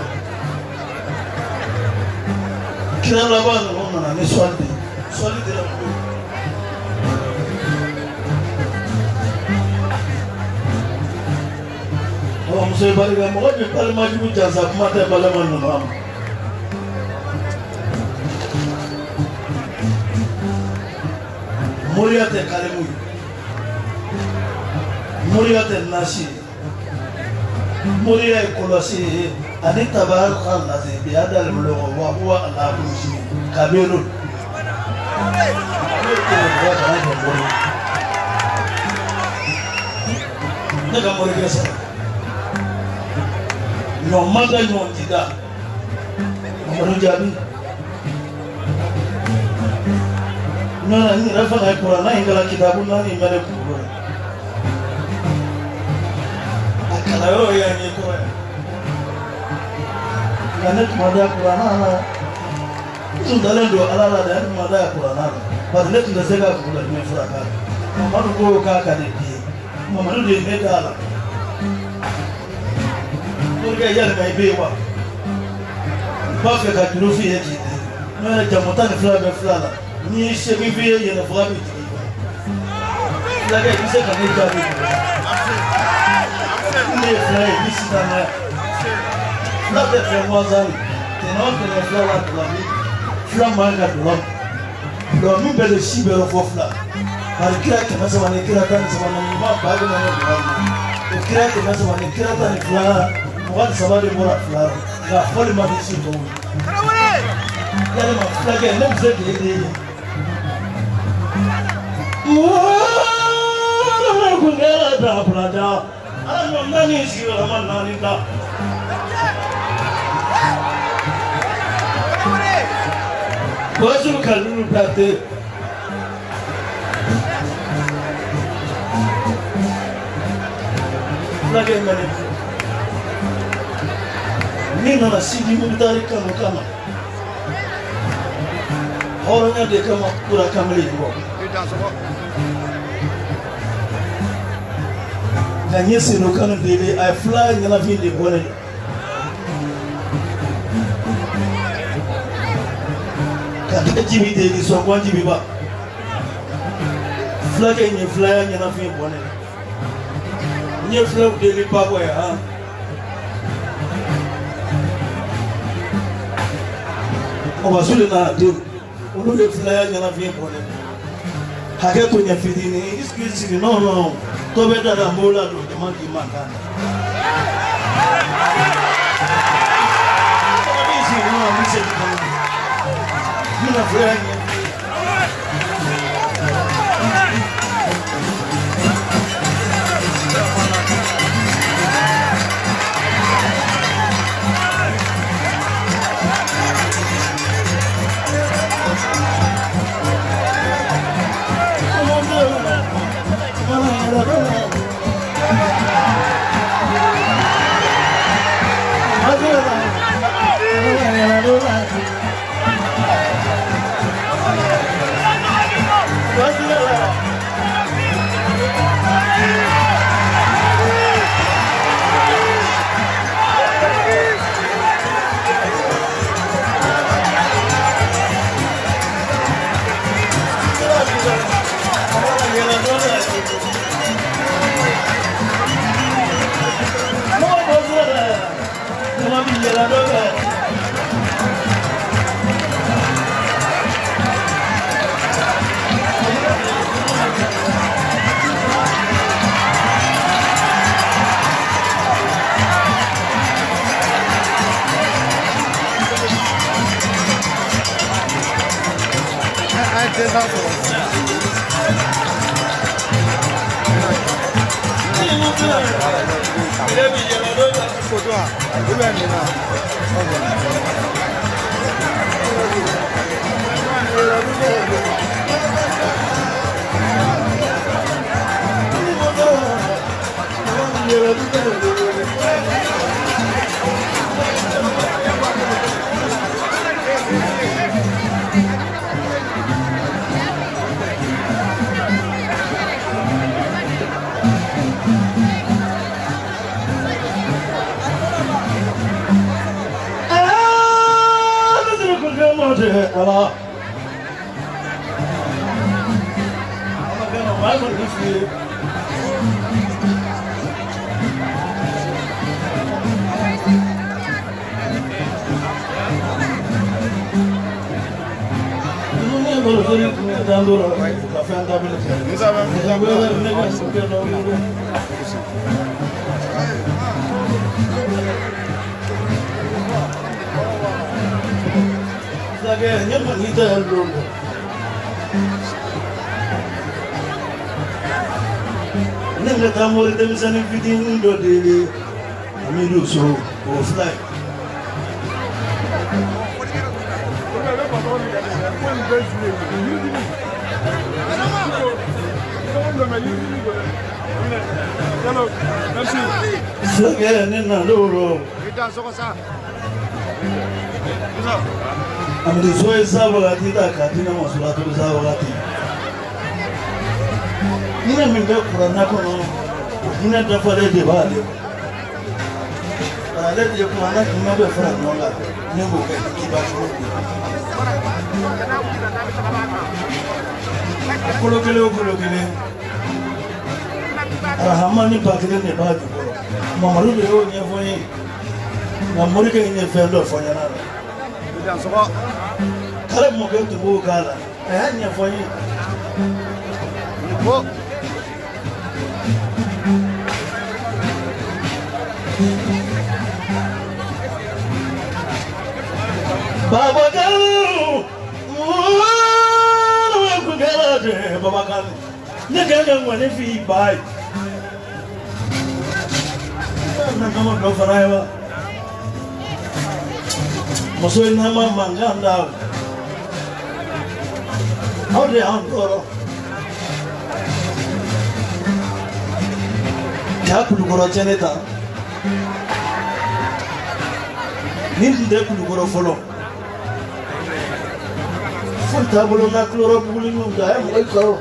Kira laban ninnu nana ni sɔli de ye sɔli de la ko. Muso ye barika mɔgɔ bɛ balima jugu jansa kuma tɛ balima ɲuman ma. Moriya tɛ karimu ye moriya tɛ nasi ye moriya ye kɔlɔsi ye ani tabaraka lase bi adal muloko wa huwa ala kulli shay'in kabir. Ne ka morikɛ sara ɲɔ man da ɲɔ ti da Mamadu Jaabi. Nana n yɛrɛ fana ye kuranna in kalan kitabu naani in bɛ ne kunkolo la. A kalanyɔrɔ y'an ye kɔrɔ yan. Nka ne tun ma da kuranna la. N tun dalen don Ala la dɛ, ne tun ma da kuranna la. Bari ne tun tɛ se ka kunkolo dimi fura k'a la. Mamadu ko k'a ka di ye. Mamadu de ye ne d'a la. Morikɛ yalima i bɛ yen wa? N b'a fɛ ka juru f'i ye k'i di. N'o yɛrɛ jamu 12 bɛ fila la. N'i ye 8 f'i ye yɛlɛ faga b'i jigin. Fulakɛ i bɛ se ka ne jaabi. Ne ye fila ye i bɛ sisan n'a ye. Fila tɛ fɛn gansan ye. Tɛnɛ o tɛnɛ fila la dɔlɔ min. Fila man ka dɔlɔ min. Dɔlɔ min bɛ de si bɛrɛ fɔ fila. Bari kira 300 ni kira 13 na ɲuman ba kɛmɛ ni mugan ni. O kira 300 ni kira 12 23 de bɔra fila la. Nka fɔli ma di si tɔw ye. Yalima fulakɛ ne bɛ se k'e den ye. Basu Kalilu Plate. Fulakɛ in bɛ ne bolo. Min nana Sidi Mutari kanu kama. Hɔrɔnya de kama kura kamalen bɔ. Nka n ye Senu kanu deli a ye fila ɲɛnafin de bɔ ne la. Ka taa Jibi deli sɔngɔn Jibi ba. Fulakɛ in ye filaya ɲɛnafin bɔ ne la. N ye filaw deli ba kɔ ye han. Ɔbasu de nana den olu de filaya ɲɛnafin bɔ ne hakɛ to ɲɛ fitinin i sigi sigi non non dɔ bɛ da la n b'o ladon jama k'i mankan na. Dɔ b'i sigi non n bɛ segin ka na n bɛna filaya ɲɛ. Ne ka taa mori denmisɛnnin fitinin dɔ de ye Amidu so o fila ye. Fulakɛ ne nan'o rɔ. Amidu so ye sa wagati ta k'a di ne ma sulaturu sa wagati. Hinɛ min bɛ kuranna kɔnɔ o hinɛ dafalen de b'ale kɔnɔ. Ale de ye kuranna jumɛn bɛ fara ɲɔgɔn kan ne b'o kɛ kiba cogo di. Kolo kelen o kolo kelen arahamani ba kelen de b'a jukɔrɔ. Mamadu de y'o ɲɛfɔ n ye nka morikɛ in ye fɛn dɔ fɔ n ɲɛna la. K'ale mɔkɛ tun b'o k'a la a y'a ɲɛfɔ n ye. Babakan, Babakan, ne kan ka ŋɔni f'i ba ye. Na kama dɔ fana ye wa? Muso in n'a ma mankan da aw de y'an tɔɔrɔ. K'a kulukɔrɔ cɛnni ta. Nin tun tɛ kulukɔrɔ fɔlɔ. Foyi t'a bolo n'a kulɔrɔ buguli min ta a ye mɔgɔ sɔrɔ.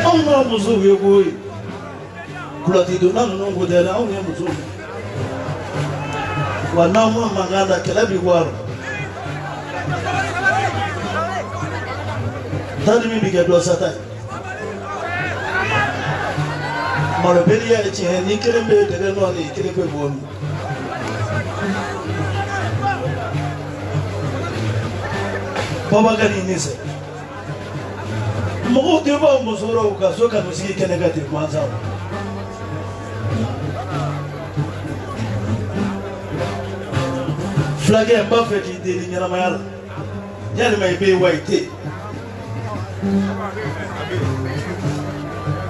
Anw ka musow ye koyi. Kulɔti donna ninnu ko tɛ dɛ, anw ye musow ye. Wa n'aw ma mankan da kɛlɛ bi bɔ a la. Tali min bi kɛ dɔ sata ye. Malobaliya ye tiɲɛ ni kelen bɛ dɛgɛ nɔ ni kelen bɛ bɔ min. Babakari ni sɛ. Mɔgɔw tɛ bɔ muso rɔ u ka so ka n'u sigi kɛnɛ kan ten gansan. Fulakɛ n b'a fɛ k'i deli ɲɛnamaya la. Yalima i bɛ yen wa i tɛ yen.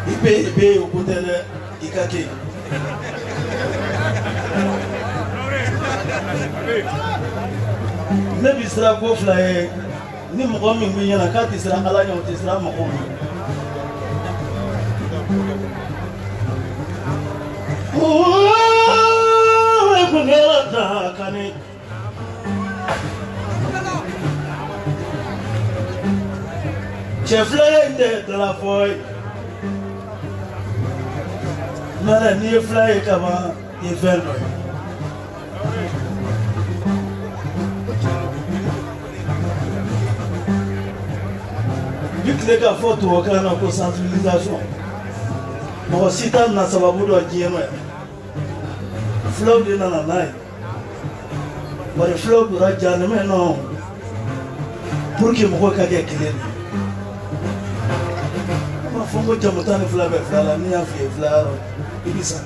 I bɛ yen o ko tɛ dɛ i ka kɛ yen. Ne bɛ siran ko fila ye ni mɔgɔ min b'i ɲɛna k'a tɛ siran Ala ɲɛ o tɛ siran mɔgɔw ɲɛ. Cɛ filaya in tɛ dala fɔ ye. Nɔntɛ n'i ye fila ye kaban i ye fɛn dɔ ye. Bi tile k'a fɔ tubabukan na ko sensibilisation. Mɔgɔ si t'a na sababu dɔn diɲɛ ma yan. Filaw de nana n'a ye. Bari filaw donna jahanama nɔ pour que mɔgɔw ka kɛ kelen de. An b'a fɔ ko jamu 12 bɛ fila la ni y'a f'i ye fila yɔrɔ i bɛ sa.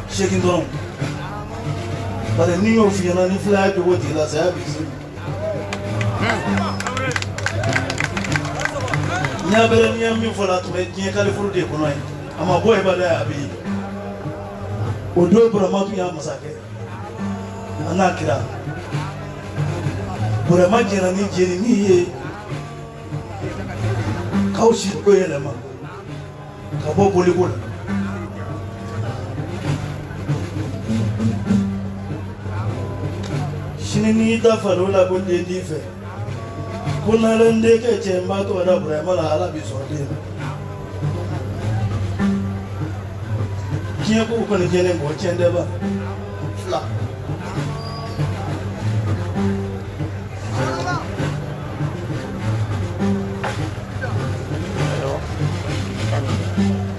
8 dɔrɔn. Bari n'i y'o f'i ɲɛna ni filaya jogo t'i la saya b'i se. Ɲabɛrɛ n'i ye min fɔ la a tun bɛ diɲɛ kalifuru de kɔnɔ yen. A ma bɔ yen ba dɛ a bɛ yen. O don Burama tun y'a masakɛ. A n'a kira. Burama jɛnna ni jenini ye k'aw si ko yɛlɛma ka bɔ boliko la. Sini n'i da far'o la ko den t'i fɛ ko n'ale n denkɛ cɛ n b'a tɔgɔ da Burama la Ala b'i sɔn den na. Diɲɛ kow kɔni jɛlen kɔ tiɲɛ tɛ ba fila.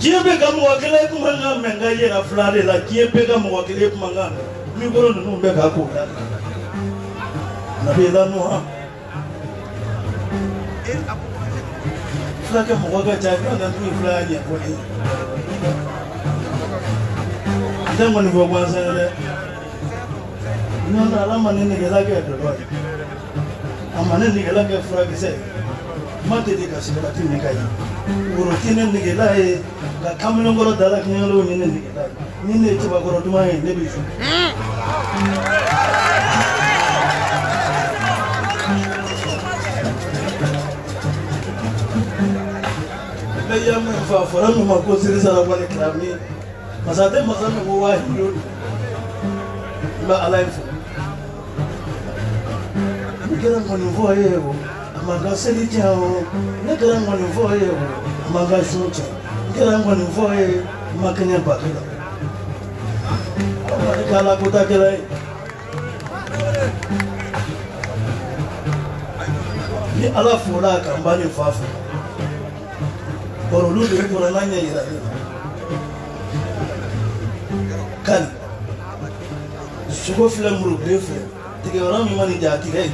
Diɲɛ bɛ ka mɔgɔ kelen kumakan mɛn ka yɛlɛ fila de la diɲɛ bɛ ka mɔgɔ kelen kumakan mɛn mikoro ninnu bɛ ka k'o la nabila Nuha fulakɛ mɔgɔ ka ca fila na tun ye filaya ɲɛfɔ ye n tɛ ŋɔni fɔ gansan ye dɛ n'o tɛ Ala ma ne negela kɛ dɔlɔ ye a ma ne negela kɛ furakisɛ ye n ma deli ka sigarati min ka ye woro tɛ ne negela ye nka kamalenkɔrɔ dala kɛɲɛlenw ye ne negela ye ni ne ye cɛbakɔrɔ duman ye ne bɛ su. N bɛ ya min fɔ a fɔra min ma ko siri sara wale kirami masa tɛ masa min ko waa hinɛ n bɛ Ala ye fo. Ne kɛra ŋɔnifɔ ye o a ma ka seli tiɲɛ o ne kɛra ŋɔnifɔ ye o a ma ka sun tiɲɛ n kɛra ŋɔnifɔ ye n ma kɛɲɛ bato la. Ala ka Ala kotakɛla ye. Ni Ala fola ka n ba ni fa fo bari olu de bɛ kuranna ɲɛ yira ne la. Kali sogo filɛ murubilen filɛ tigɛyɔrɔ min ma nin ja a tigɛ ye.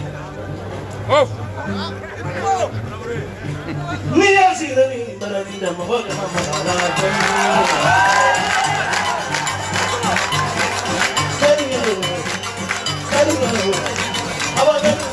N'i y'a sigira ni barani da mɔgɔ kana maga a la. Kali kali aba kali.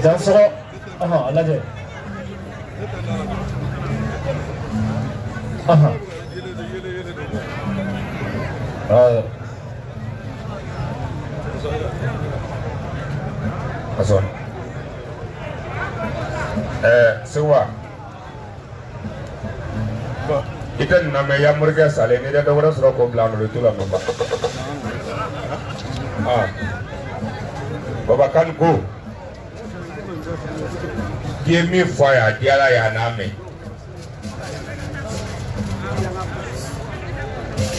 Dansɔgɔ a lajɛ Asɔn Seguba i tɛ nin lamɛn ya morikɛ salen n'i tɛ dɔ wɛrɛ sɔrɔ k'o bila a nɔ i t'o lamɛn ba Baba Kane ko k'i ye min fɔ a ye a diyara a ye a n'a mɛn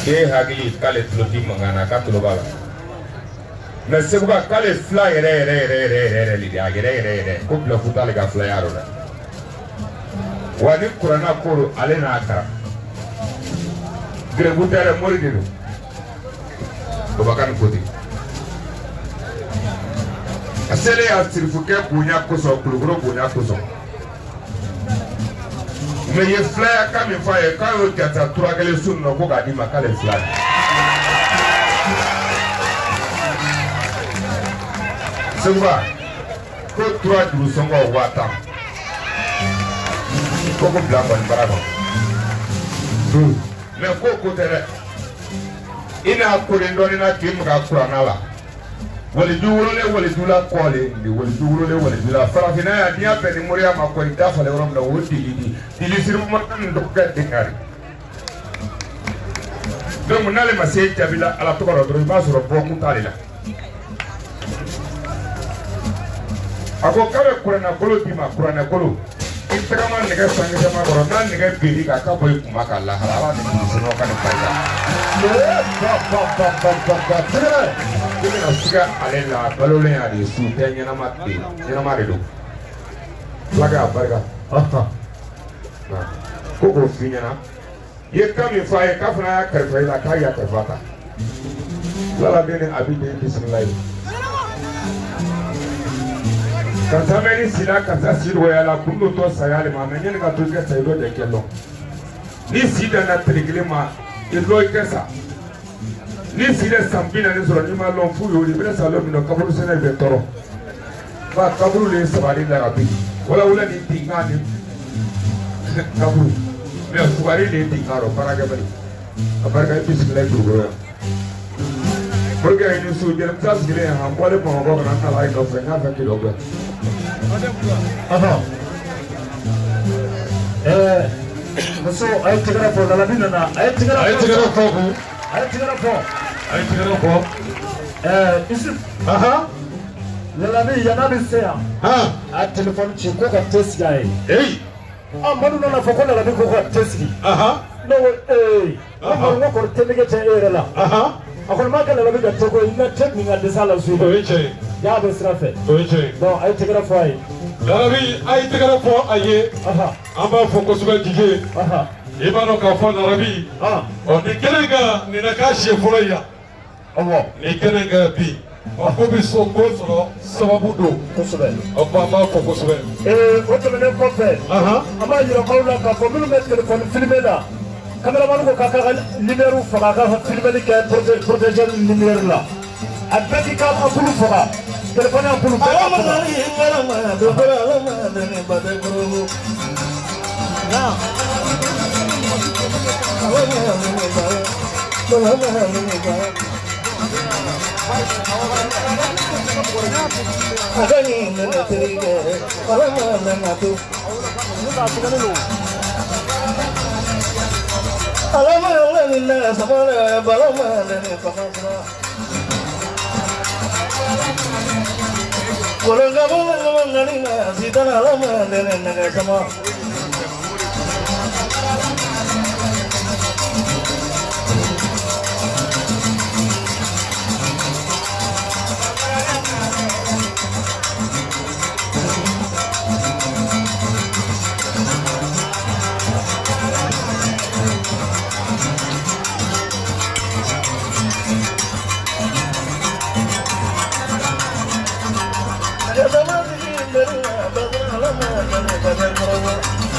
k'e hakili k'ale tulo ti mankan na k'a tulo b'a la mɛ Seguba k'ale fila yɛrɛ yɛrɛ yɛrɛ yɛrɛ yɛrɛ de a yɛrɛ yɛrɛ yɛrɛ ko bilafu t'ale ka filaya rɔ dɛ wa ni kuranna ko don ale n'a kalan gɛrɛbu tɛ dɛ mori de don Baba Kane ko ten a selen a sirifukɛ bonya kosɔn Kulukoro bonya kosɔn mɛ ye filaya kan min fɔ a ye k'a y'o jata tura kelen su nɔ ko k'a d'i ma k'ale fila de Seguba ko tura juru sɔngɔ 10,000 ko bila kɔni baara kɔnɔ mɛ ko tɛ dɛ i n'a kolen dɔɔnin na k'i maga kuranna la waliju wololen waliju la kɔlen de waliju wololen waliju la farafinna yan n'i y'a bɛn ni moriya ma kɔ i da falen yɔrɔ min na o dili di dili siriman nin dɔgɔkɛ denkari donc n'ale ma se jaabi la ala tɔgɔ la dɔrɔn i b'a sɔrɔ bɔkun t'ale la a ko k'a bɛ kuranɛkolo d'i ma kuranɛkolo i tagama nɛgɛ sankisɛma kɔrɔ n'a nɛgɛ benni kan k'a bɔ i kunba k'a lahara ala ni bilisi ka nin barika i bɛna siga ale la a balolen y'a de su tɛ ɲɛnama de ɲɛnama de don fulakɛ a barika ko k'o f'i ɲɛna i ye kan min fɔ a ye k'a fana y'a kalifa i la k'a y'a kalifa ta filaladen ni abi den bisimila ye karisa mɛ ni si la karisa si dɔgɔya la kun dɔ tɔ saya le ma mɛ ɲɛni ka to i ka sa i dɔ de kɛ lɔn ni si danna tile kelen ma i lɔ i kɛ sa ni si de san 40 sɔrɔ n'i ma lɔn fu y'o de i bɛna sa lɔ min na kaburu sɛnɛ bɛ tɔɔrɔ ba kaburu le ye sabali la ka bin wala wula ni dingan ni kaburu mɛ fugari le ye dingan rɔ baarakɛbali a barika i bisimila i dugukolo yan morikɛ i ni su jɛnɛmusa sigilen yan an bɔlen Bamakɔ ka na n nana i nɔfɛ n y'a fɛ k'i dɔ gɛn. Muso a ye tɛgɛrɛ fɔ Lalabi nana a ye tɛgɛrɛ fɔ a ye tɛgɛrɛ fɔ a ye tɛgɛrɛ fɔ Isuf Lalabi yan'a bɛ se yan a ye telefɔni ci ko ka te sigi a ye Madu nana fɔ ko Lalabi ko ka te sigi ne ko ee n ko kɔri te nege tɛ e yɛrɛ la a kɔni m'a kɛ Lalabi ka te ko i na te min ka dɛsɛ a la su o ye tiɲɛ ye y'a bɛ sira fɛ o ye tiɲɛ ye donc a ye tɛgɛrɛ fɔ a ye Lalabi a ye tɛgɛrɛ fɔ a ye an b'a fɔ kosɛbɛ Jije i b'a dɔn k'a fɔ Lalabi ɔ nin kɛnɛ kan nin na k'a siɲɛ fɔlɔ ye yan nin kɛnɛ kan bi ɔ ko bɛ so ko sɔrɔ sababu don kosɛbɛ ɔ an b'a fɔ kosɛbɛ. O tɛmɛnen kɔfɛ an b'a yira aw la k'a fɔ minnu bɛ telefɔni filime la caméraman ko k'a ka lumière faga a ka filmeli kɛ protéger lumière la a bɛɛ k'i ka ampoule faga téléphone ampoule bɛɛ ka faga. Thank you.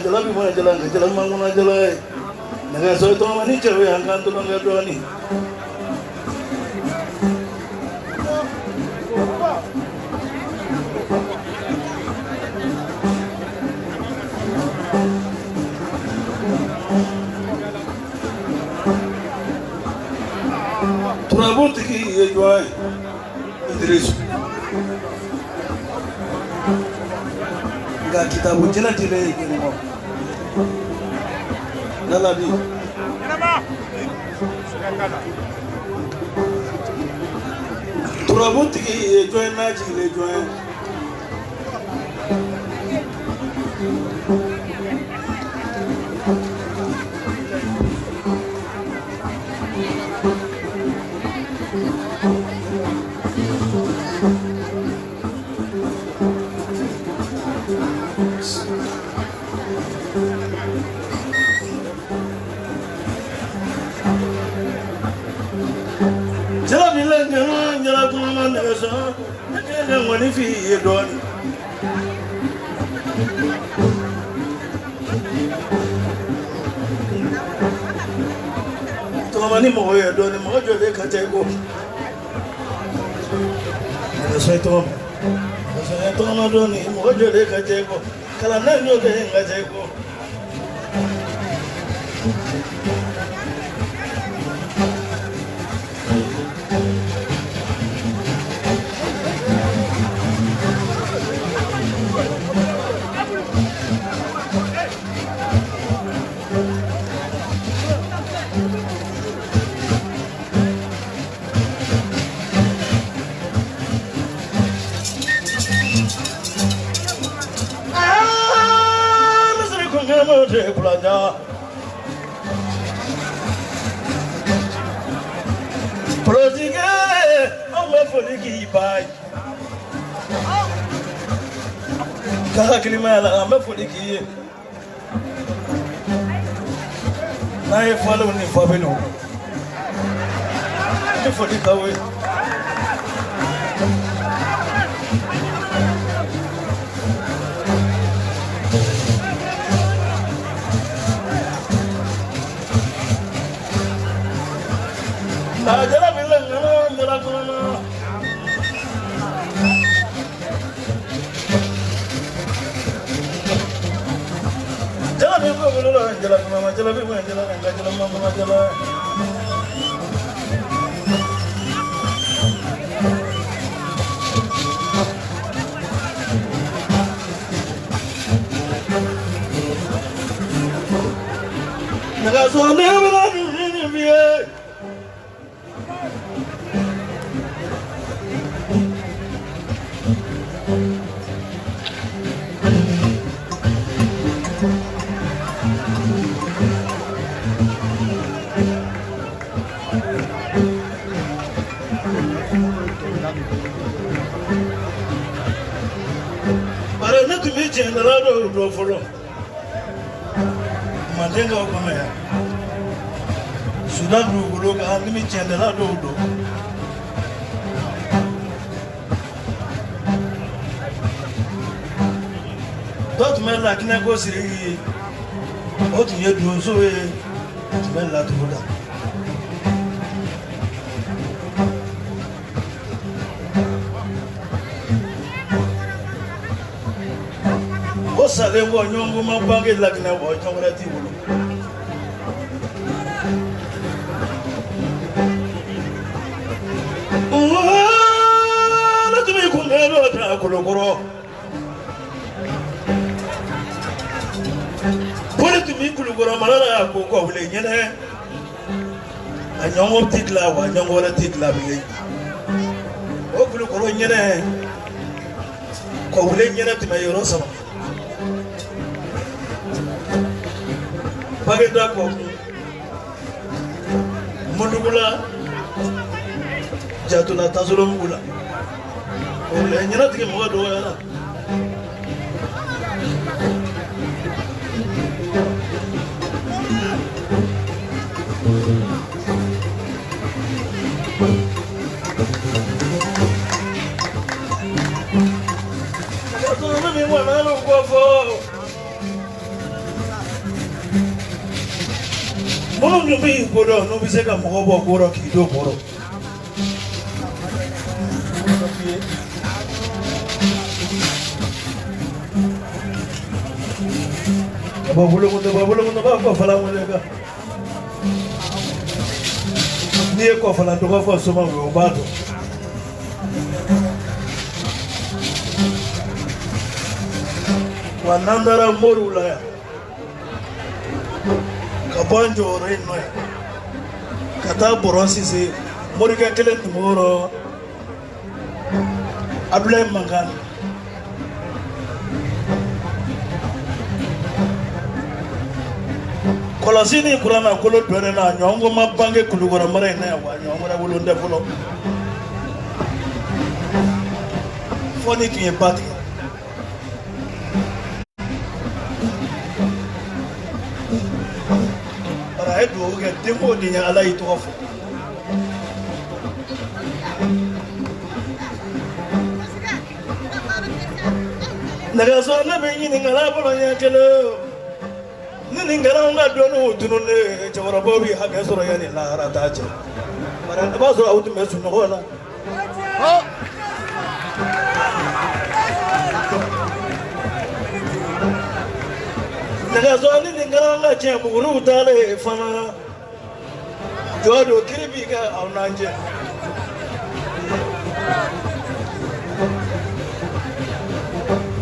Jalabi ma jala nka jala ma kunna jala ye nɛgɛso tɔgɔma ni cɛw ye an k'an tulonkɛ dɔɔnin. Turabutigi ye jɔn ye Idrisu nka kitabu jinɛ dilen ye kelen kɔ lalabi turabutigi ye jɔn ye n'a jigilen jɔn ye. Tɔgɔma ni mɔgɔ ye dɔɔnin mɔgɔ jɔlen ka ca i kɔ nɛgɛso ye tɔgɔma nɛgɛso ye tɔgɔma dɔɔnin mɔgɔ jɔlen ka ca i kɔ kalanden jɔlen ka ca i kɔ. Politique, on va foli k'i ba ye. Ka hakilimaya la an bɛ foli k'i ye. N'a ye falenw ni fabeliw n bɛ foli k'aw ye. Jala bi la ŋana jala kɔnɔna. Jala bi ko bolo la jala kɔnɔna jala bi ma jala nka jala ma kɔnɔ jala. Nɛgɛso ne bɛ na ni ye. Bare ne tun bɛ tiɲɛdala dɔw dɔn fɔlɔ mandenkaw kɔnɔ yan Sudan dugukolo kan ne bɛ tiɲɛdala dɔw dɔn. Dɔw tun bɛ Lakinɛ ko Siriki ye o tun ye donso ye o tun bɛ laturu da. O salen kɔ ɲɔgɔn ma bange Lakinɛ kɔ jɔn wɛrɛ t'i bolo. Ne tun bɛ kun dɔ ta Kolokɔrɔ. Poli tun bɛ Kulukɔrɔ mara la ko kɔwule ɲɛnɛ. A ɲɔgɔn tɛ dilan wa ɲɔgɔn wɛrɛ tɛ dilan bilen. O Kulukɔrɔ ɲɛnɛ kɔwule ɲɛnɛ tun bɛ yɔrɔ saba. Bagenda kɔ Mundugula Jatula Tasolomugu la o la ɲɛnatigi mɔgɔ dɔgɔyara. Nɛgɛso ne bɛ ŋɔnɔ kɔ fɔ. Minnu dun bɛ ko dɔn n'u bɛ se ka mɔgɔ bɔ ko rɔ k'i don bɔrɔ. Ka bɔ bolokɔnɔba bolokɔnɔba kɔfala wele kan. N'i ye kɔfala tɔgɔ fɔ somaw ye o b'a dɔn. Wa n'an taara moriw la yan ka bɔ an jɔyɔrɔ in nɔ yan ka taa Bɔrɔn Sise morikɛ kelen tun b'o rɔ Abulayi Mankan. Kɔlɔsi ni kuranna kolo dɔnnen na ɲɔgɔn ko ma bange Kulukɔrɔ mara in na yan wa ɲɔgɔn wɛrɛ wolo tɛ fɔlɔ fɔ ni tun ye ba tigɛ. Bari a ye dugawu kɛ den o den ye Ala y'i tɔgɔ fɔ. Nɛgɛso ne bɛ ɲininkala bolo ɲɛ kelen ni nin kɛra anw ka dɔnniw tununnen cɛkɔrɔbaw bɛ hakɛ sɔrɔ yanni lahara ta cɛ. Bari i b'a sɔrɔ aw tun bɛ sunɔgɔ la. Nɛgɛso ni nin kɛra an ka tiɲɛ buguriw taalen fana jɔ don kiri b'i kɛ aw n'an cɛ.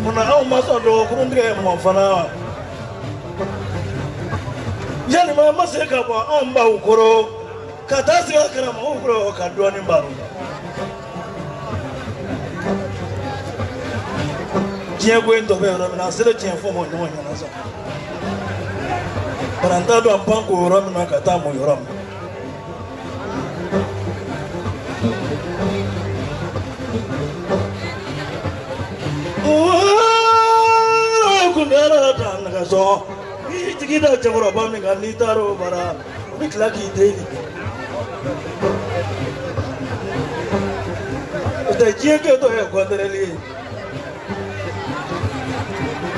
Munna anw ma sɔn dɔgɔkurun tigɛ mɔ fana yalima an ma se ka bɔ anw baw kɔrɔ ka taa sigi a karamɔgɔw kɔrɔ ka dɔɔnin baro. Diɲɛ ko in tɔ bɛ yɔrɔ min na a sera tiɲɛ fɔ ma ɲɔgɔn ɲɛna sa. Bari an t'a dɔn an pan ko yɔrɔ min na ka taa mɔ yɔrɔ min na. Kun bɛ ala ta nɛgɛso n'i jigi da cɛkɔrɔba min kan n'i taara o bara o bɛ tila k'i deli. O tɛ diɲɛ kɛtɔ ye kɔntɛrɛli ye.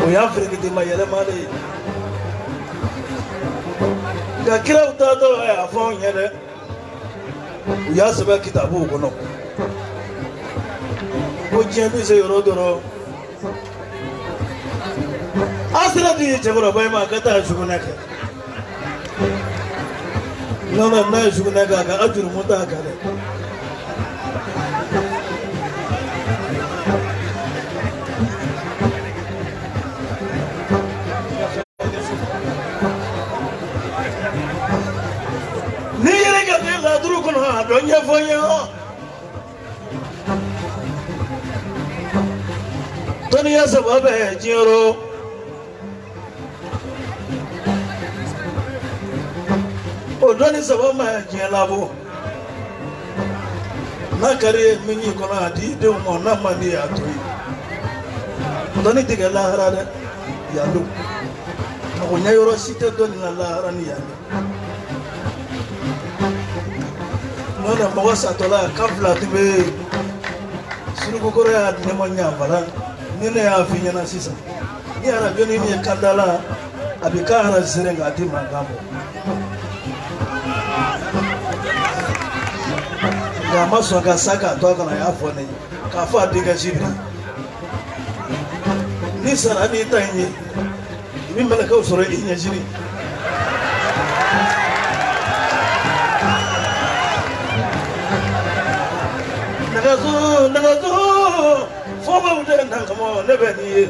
O y'a firikitima yɛlɛma de ye. Nka kiraw taatɔ a y'a fɔ anw ye dɛ. U y'a sɛbɛn kitabuw kɔnɔ. Ko diɲɛ bɛ se yɔrɔ dɔrɔn. A sera di cɛkɔrɔba in ma a ka taa sugunɛ kɛ. N'o tɛ n'a ye sugunɛ kɛ a ka jurumu t'a kan dɛ. N'i yɛrɛ ka den laduru kɔnɔ a dɔ ɲɛfɔ n ye hɔ. Dɔnniya saba bɛ diɲɛ rɔ. O dɔnni saba ma diɲɛ labɔ. N'a ka di ye min y'i kɔnɔ a di denw ma n'a man di ye a to yen. Dɔnni tɛ kɛ lahara dɛ yan don. Mago ɲɛ yɔrɔ si tɛ dɔnni na lahara ni yan don. N'o tɛ mɔgɔ satɔla kan fila tun bɛ yen. Surukukɔrɔ y'a di ne ma ɲanfara ni ne y'a f'i ɲɛna sisan. Ni arajo ni ye kan da la a bɛ kan enregistré nka a tɛ mankan bɔ. Nka a ma sɔn ka sa k'a to a kana a y'a fɔ ne ye k'a fɔ a denkɛ Sibiri. Ni sara n'i ta in ye i bɛ mɛlɛkɛw sɔrɔ i ɲɛsiri. Nɛgɛso nɛgɛso fɔbaw tɛ nankama ne bɛ n'i ye.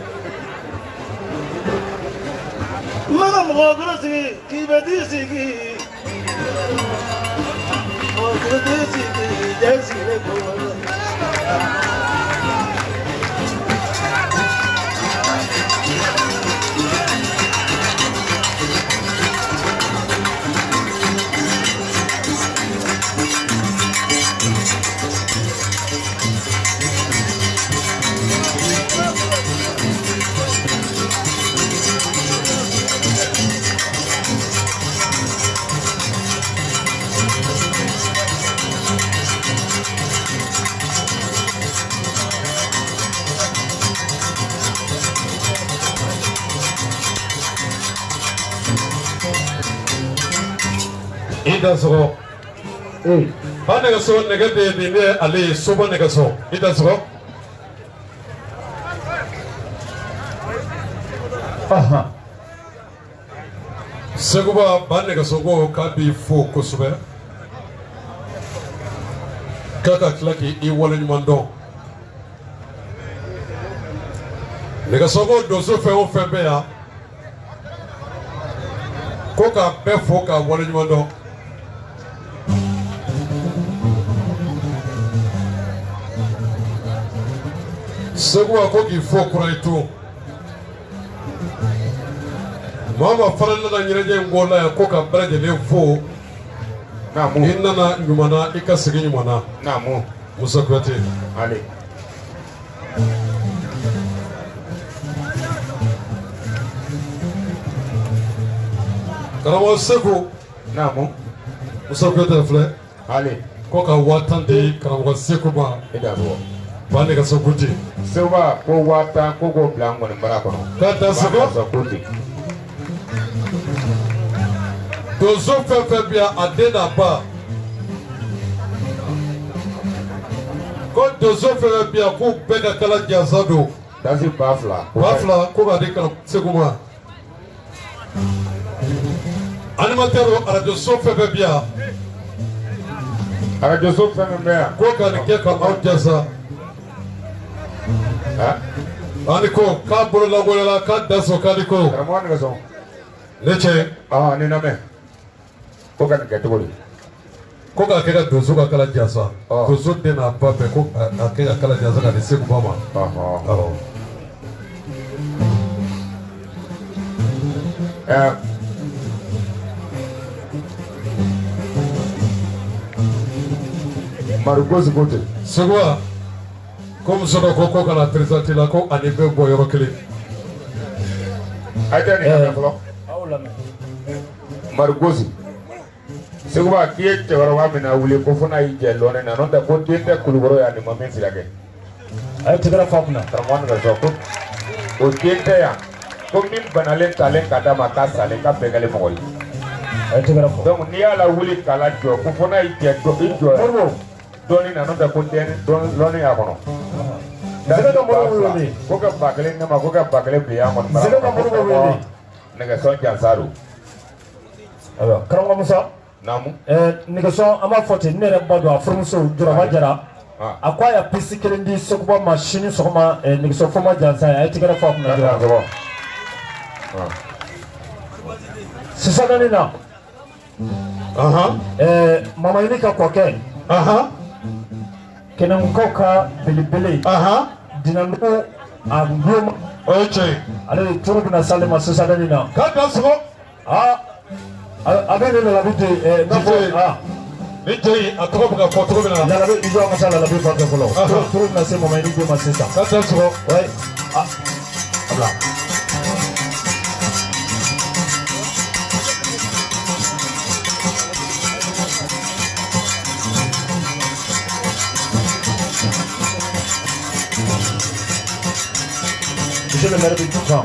N mana mɔgɔ kɔrɔ sigi k'i bɛ t'i sigi. Mɔgɔ kɔrɔ t'i sigi jɛ sigilen ko. I dansɔgɔ. Ba nɛgɛso nɛgɛ de nin ne ale ye soba nɛgɛso. I dansɔgɔ. Seguba ba nɛgɛso ko k'a b'i fo kosɛbɛ. K'a ka tila k'i waleɲuman dɔn. Nɛgɛso ko donso fɛn o fɛn bɛ yan. Ko k'a bɛɛ fo k'a waleɲuman dɔn. Seguba ko k'i fo kura i to. Maa ma fana nana ɲɛnajɛ in ko la yan ko ka bɛɛ lajɛlen fo. I nana ɲuman na i ka segin ɲuman na. Naamu. Musa Kuyate. Ale. Karamɔgɔ Segu. Naamu. Musa Kuyate filɛ. Ale. Ko ka 10,000 di karamɔgɔ Segu ma. E da bɔ. Ba nɛgɛso ko ten. Seguba ko 10,000 ko k'o bila n kɔni bara kɔnɔ. K'a da sɛgɔ. Ba nɛgɛso ko ten. Donso fɛn fɛn bɛ yan a den n'a ba. Ko donso fɛn fɛn bɛ yan k'u bɛɛ ka kala jansa don. Dasi 2,000. 2,000 ko k'a di karamɔgɔ Segu ma. Animateur arajo so fɛn fɛn bɛ yan. Arajo so fɛn fɛn bɛ yan. Ko ka nin kɛ ka aw jansa. Ani ko k'a bolo lankolonla k'a da sɔn k'a ni ko. Karamɔgɔ nɛgɛso. Ne cɛ. Ni lamɛn. Ko ka nin kɛ cogo di. Ko k'a kɛ ka donso ka kala jansa. Donso den n'a ba bɛɛ ko k'a kɛ ka kala jansa ka di Segu ba ma. Awɔ. Marugosi ko ten. Seguba ko muso dɔ ko kana présenté la ko ani bɛ bɔ yɔrɔ kelen. A tɛ nin lamɛn fɔlɔ. Marugosi. Seguba k'i ye cɛkɔrɔba min na wuli ko fo n'a y'i jɛ lɔnni na n'o tɛ ko den tɛ Kulukɔrɔ yan nin ma min fila kɛ. A ye tɛgɛrɛ fɔ a kunna. Karamɔgɔ nɛgɛso ko o den tɛ yan ko min banalen talen ka d'a ma k'a salen k'a bɛɛ kɛlen mɔgɔ ye. A ye tɛgɛrɛ fɔ. Donc n'i y'a lawuli k'a lajɔ ko fo n'a y'i jɛ i jɔ dɔɔni na n'o tɛ ko den lɔnni y'a kɔnɔ. Zɛgɛ ka moriw wele. Ko ka 1,000 ne ma ko ka 1,000 bila yan kɔni. Zɛgɛ ka moriw wele. Nɛgɛso jansa don. Ayiwa karamɔgɔ Musa. Naamu. Nɛgɛso an b'a fɔ ten ne yɛrɛ ba don a furumuso Juraba Jara. A ko a ye pisi kelen di Seguba ma sini sɔgɔma nɛgɛso foma jansa ye a ye tɛgɛrɛ fɔ a kunna dɔrɔn. Sisan naani na. Mama Ɲini ka kɔkɛ. Kɛnɛmukaw ka belebele. Dinandugu a guloma. O ye tiɲɛ ye. Ale de turu bɛna s'ale ma sisan naani na. K'a da sɔgɔ. A bɛ ne lalabi de n'a fɔ Ni cɛ in a tɔgɔ bɛ ka fɔ cogo min na. Lalabi i jɔ an ka taa lalabi fan fɛ fɔlɔ. Turu bɛna se Mama Ɲini den ma sisan. K'a da sɔgɔ. Oui. A bila. Monsieur le maire de Djoukan.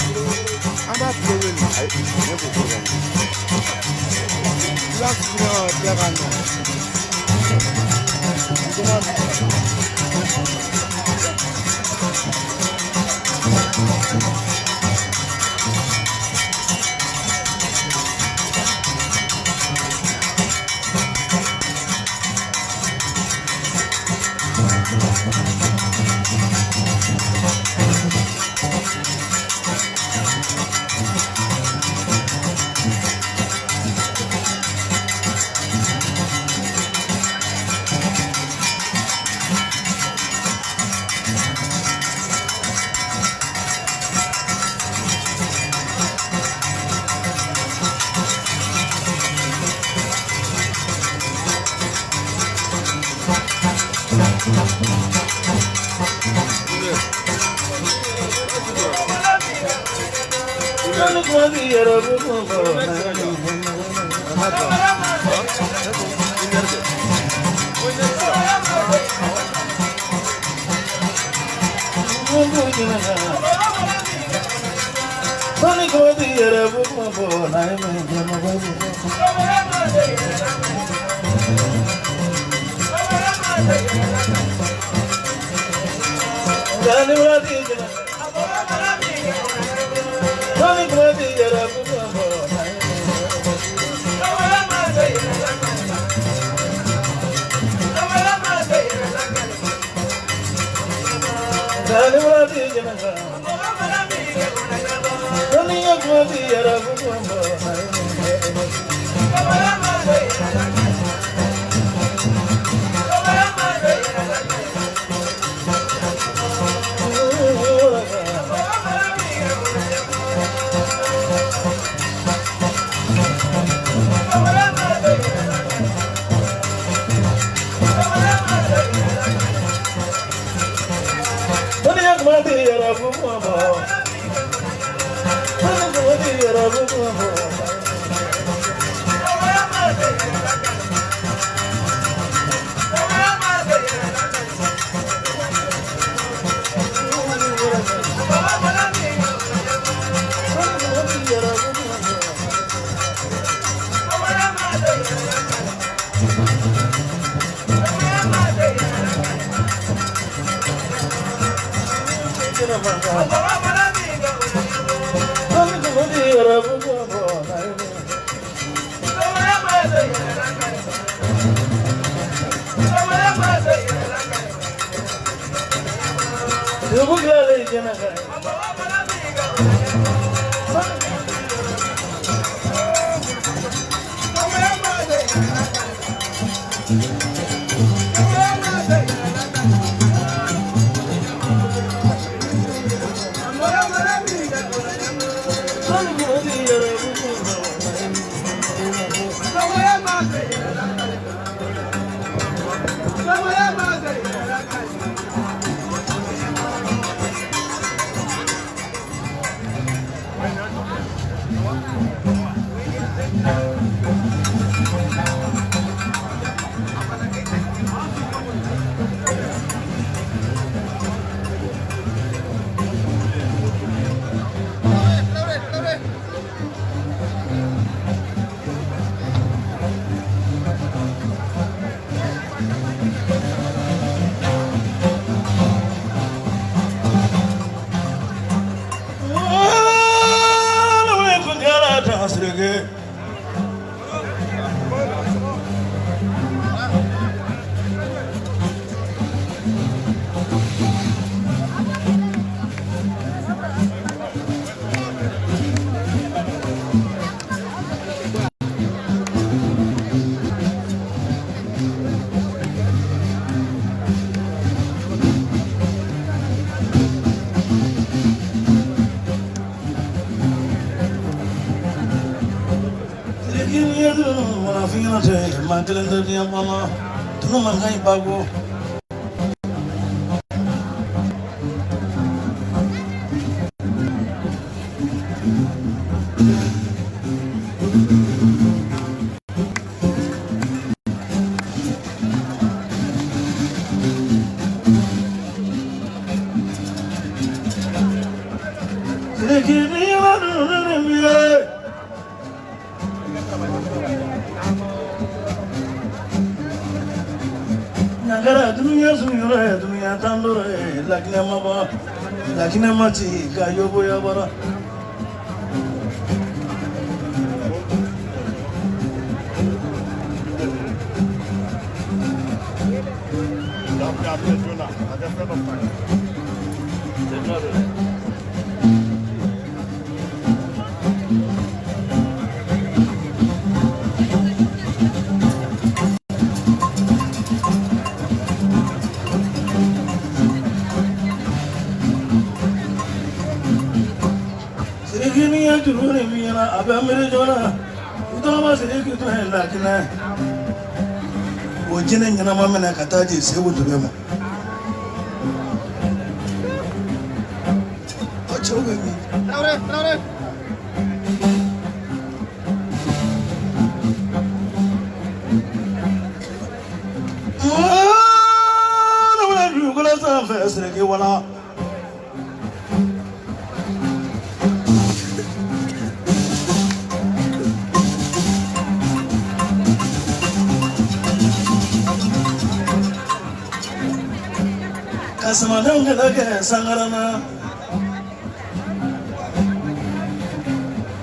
Ka samadenw kɛlɛ kɛ sangarana.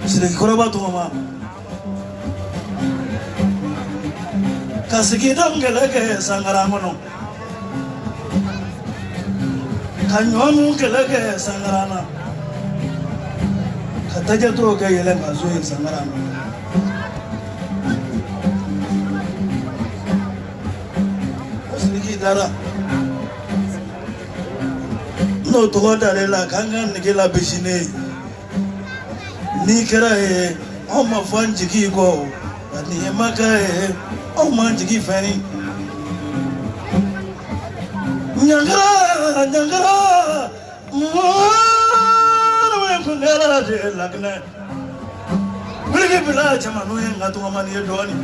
Sidiki kɔrɔba tɔgɔma. Ka sigidenw kɛlɛ kɛ sangara kɔnɔ. Ka ɲɔnu kɛlɛ kɛ sangara na. Ka tajɛtɔw kɛ yɛlɛ ka so ye sangara na. O Sidiki taara. N'o tɔgɔ d'ale la k'an ka nege labisi ne ye. N'i kɛra ye anw ma fɔ an jigi kɔ nka n'i ma kɛ ye anw m'an jigi fɛn ye. Ɲangara ɲangara mɔgɔ bɛ kunkɛla de laginɛ. Biriki bila cɛmanninw ye nka tɔgɔmani ye dɔɔnin.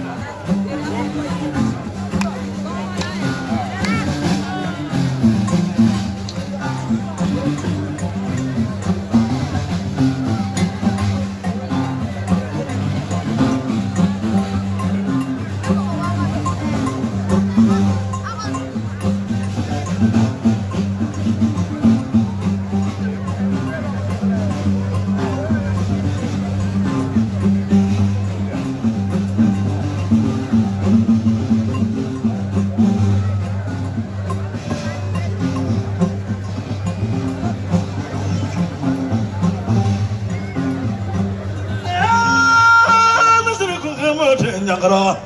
Ɲangara.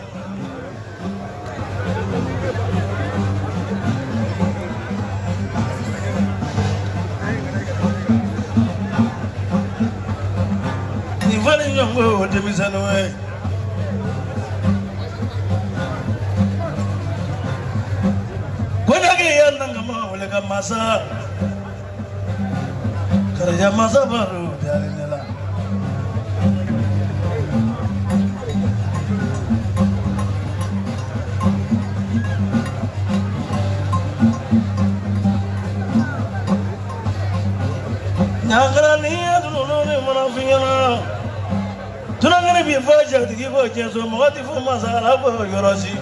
Nin fali ɲɔgɔn denmisɛnninw ye. Kojaki ya nangama wele ka masa. Karaja masa baru dialin la. Ɲangara ni ye dununu ni mana f'i ɲɛna. Tunankɛnɛ b'i fɔ jatigi fɔ diɲɛso mɔgɔ tɛ fɔ masa la fɔ yɔrɔ si.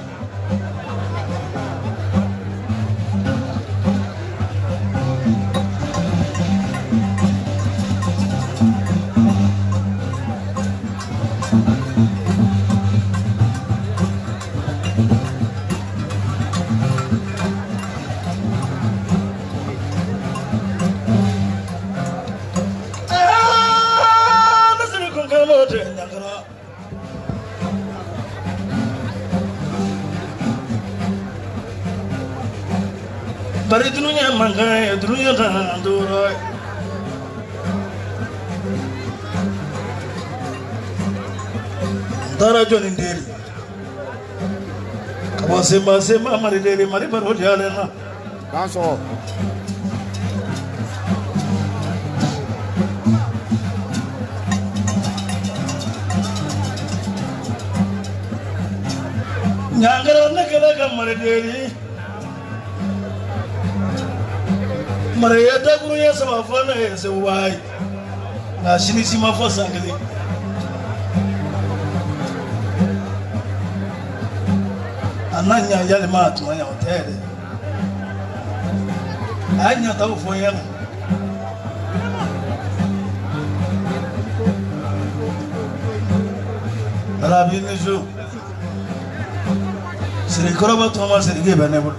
Bari dunuya mankan ye dunuya kan duuru ye. N taara jɔnni deli ka bɔ senba senba mari deli mari baro diyalen na. K'an sɔgɔ. Ɲangara ne kɛlen ka mari deli. Mara ye dakuru ye saba fɔ ne ye segu wa ye nka sini si ma fɔ san kelen. A n'a ɲa yalima a tuma ɲa o tɛ yɛrɛ. A ye ɲataw fɔ n ɲɛna. Alabi ni su. Sidiki kɔrɔba tɔgɔma Sidiki bɛ ne bolo.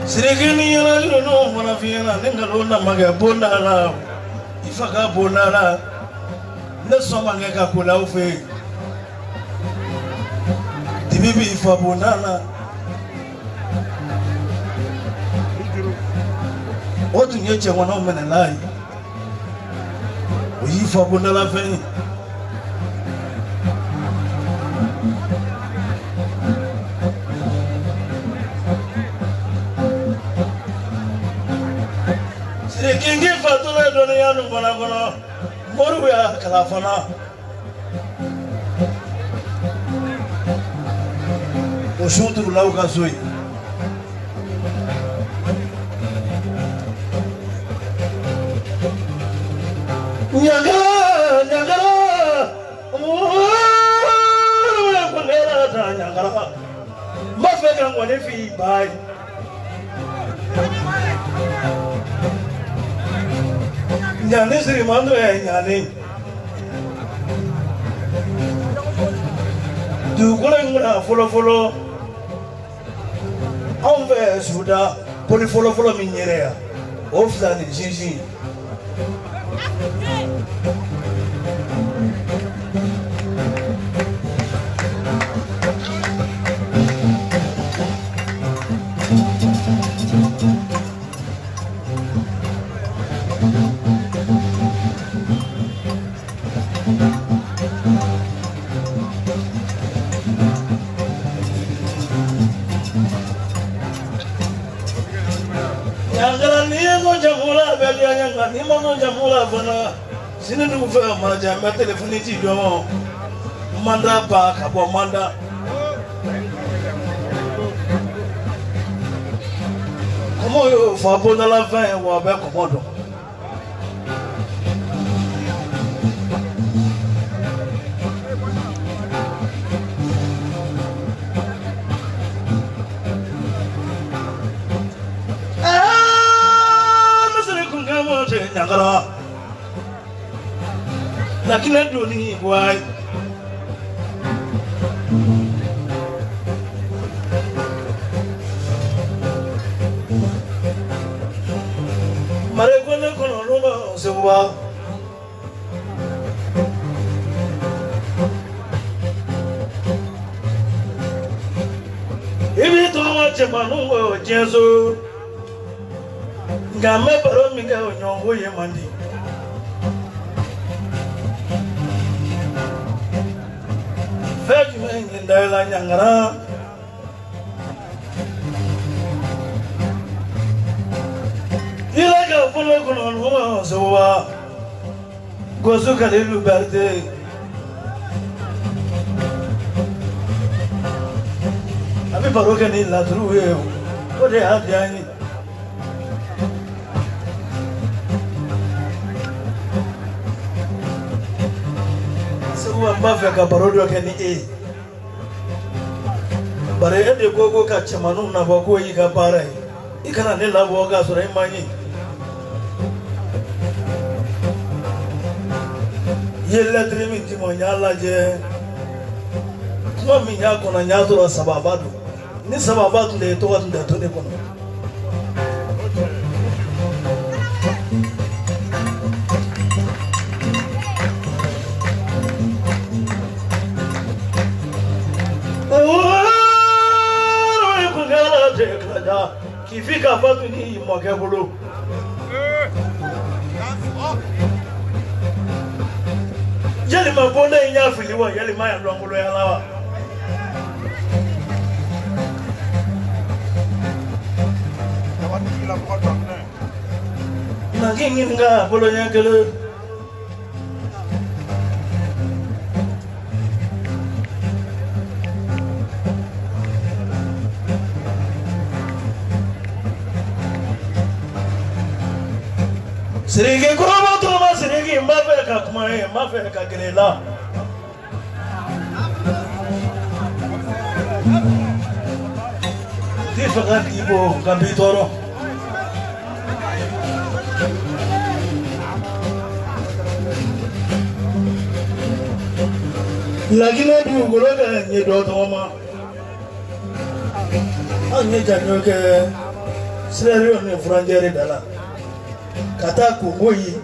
Sidiki ni ɲɛna ninnu fana f'i ɲɛna ni nkalon na ma kɛ bonda la i fa ka bonda la ne sɔn ma kɛ ka ko l'aw fɛ yen dibi b'i fa bonda la o tun ye cɛkɔnɔw minɛla ye o y'i fa bonda la fɛn ye. Sidiki fatula dɔnniya nin fana kɔnɔ moriw y'a kalan fana. O sun turulaw ka so yen. Ɲangara ɲangara ɲangara n b'a fɛ ka ŋɔni f'i ba ye. Ɲani siriman dɔ ye ɲani. Dugukolo in kunna fɔlɔ fɔlɔ anw fɛ Suda poli fɔlɔ fɔlɔ min yɛrɛ yan o fila ni sinsin. Ni ma nɔ jamu la fana sini dugu fɛ ka maraja n bɛ telefɔni ci dɔ ma manda ba ka bɔ manda. Kɔmɔ y'o fa bondala fɛn ye wa a bɛ kɔmɔ dɔn. Ɲangara lakinɛ doni wayi mare ko ne kɔnɔ n'o ma seguba i b'i tɔgɔ cɛmaninw kɔ diɲɛ so. Nka n bɛ baro min kɛ o ɲɔgɔn ko ye man di. Fɛn jumɛn ye da i la ɲangara? I la ka fɔlɔ kɔnɔ n'o soba Gosu Kalilu Berete. A bɛ baro kɛ ni laturu ye o de y'a diya n ye. N b'a fɛ ka baro dɔ kɛ ni e ye bari e de ko ko ka cɛmaninw nabɔ k'o y'i ka baara ye i kana ne labɔ k'a sɔrɔ i ma ɲɛ. I ye lɛtiri min di ma n y'a lajɛ kuma min y'a kɔnɔ n y'a sɔrɔ sababa don ni sababa tun tɛ i tɔgɔ tun tɛ to ne kɔnɔ. K'i ka fa tun n'i mɔkɛ bolo. Yalima bonda in y'a fili wa yalima y'a lɔnkolonya la wa. Na k'i ɲininka bolo ɲɛ kelen. Siriki kɔrɔba tɔgɔma Siriki n b'a fɛ ka kuma ye n b'a fɛ ka gɛrɛ i la. N t'i fɛ ka k'i bɔ ka b'i tɔɔrɔ. Laginɛ dugukolo ka ɲɛ dɔ tɔgɔma. Anw ye janjo kɛ Sierra Leone ni furancɛri da la. Ka taa Kongo ye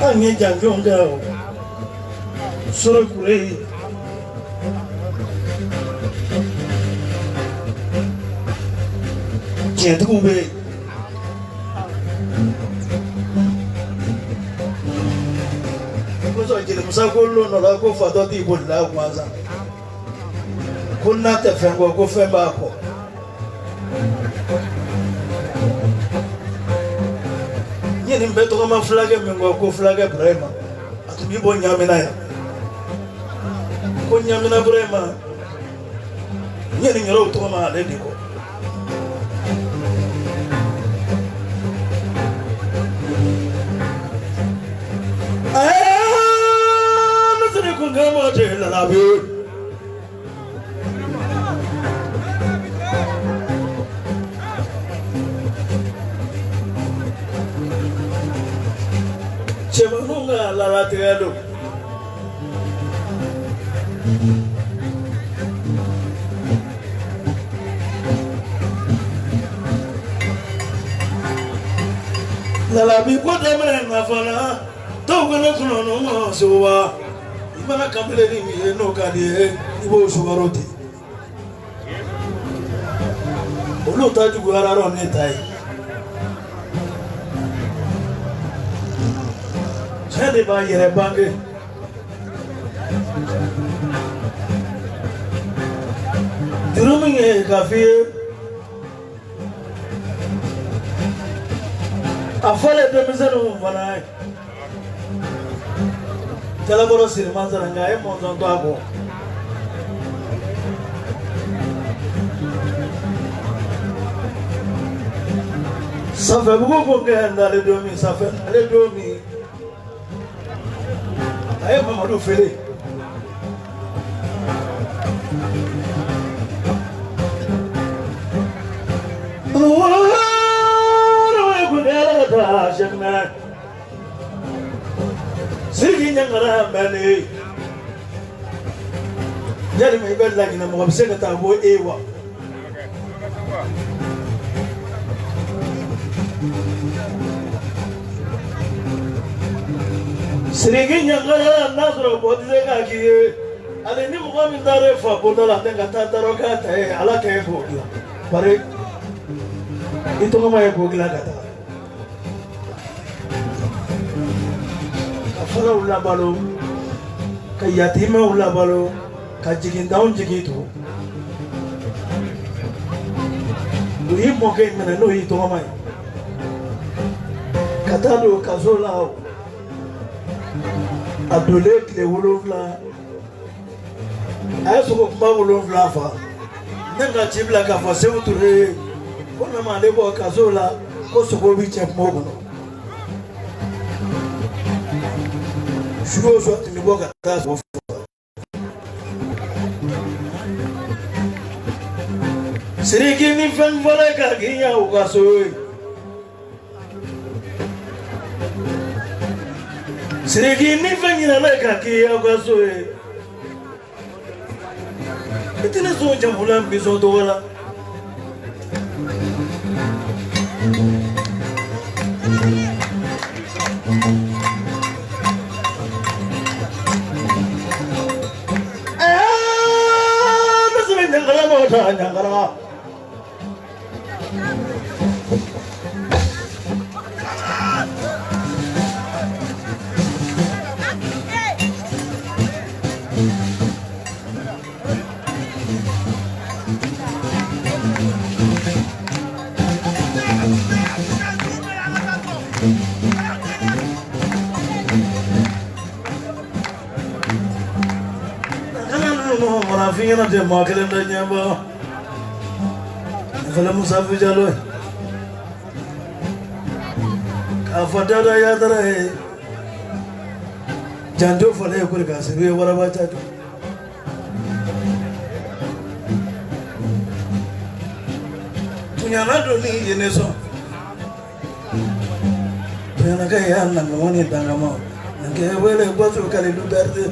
anw ye janjo kɛ o Soro Kure ye tiɲɛtigiw bɛ yen. Kosɔn jelimusa ko lon dɔ la ko fatɔ t'i bolila gansan ko n'a tɛ fɛn kɔ ko fɛn b'a kɔ. N ye nin bɛɛ tɔgɔma fulakɛ min kɔ ko fulakɛ Burahima a tun b'i bɔ Ɲamina yan ko Ɲamina Burahima n ye nin yɔrɔw tɔgɔma ale de kɔ. Lalabi. Cɛmaninw ka lalatigɛ don. Lalabi ko daminɛ nafa la dɔw ko ne kɔnɔ ma soba i mana kanbele ni min ye n'o ka di ye i b'o sukaro di olu ta juguyara yɔrɔ ne ta ye cɛ de b'a yɛrɛ bange juru min ye k'a f'i ye a fɔlen denmisɛnninw fana ye jalakɔrɔ siriman sara nka a ye mɔnzɔn to a kɔ sanfɛbugu ko kɛ n'ale don min sanfɛ ale don min a ye Mamadu fele Siriki ɲangara mɛne yalima i bɛ laginɛ mɔgɔ bɛ se ka taa bɔ e wa Siriki ɲangara n'a sɔrɔ bɔ tɛ se k'a k'i ye ale ni mɔgɔ min taara e fa bonda la ne ka taa darɔ k'a ta ye ala k'e k'o dilan bari i tɔgɔma ye k'o dilan ka taa ka faraw labalo ka yatimɛw labalo ka jigintanw jigin to u y'i mɔkɛ in minɛ n'o y'i tɔgɔma ye ka taa don kaso la a donlen tile 7 a ye sogo kunba 7 fa ne ka ci bila k'a fɔ Seku Ture ye ko ne ma ale bɔ kaso la ko sogo bi cɛ kungo kɔnɔ su o su a tun bɛ bɔ ka taa sogo faga Siriki ni fɛn fɔlɔ ka k'i ɲɛ u ka so ye Siriki ni fɛn ɲinɛna ka k'i aw ka so ye i tɛna sɔn jamula bisɔn tɔgɔ la ne sɛbɛn ɲangara ma ta ɲangara Fingana de maa kelen da ɲɛbɔ fana Musa Jalo ye k'a fɔ Dawuda Yatara ye janjo fɔlen ye kori k'a siri ye waraba cajo tuɲana don ni ye ne sɔn tuɲanakɛ y'a nangama ni dangama nkɛ wele gwaso Kalilu Berete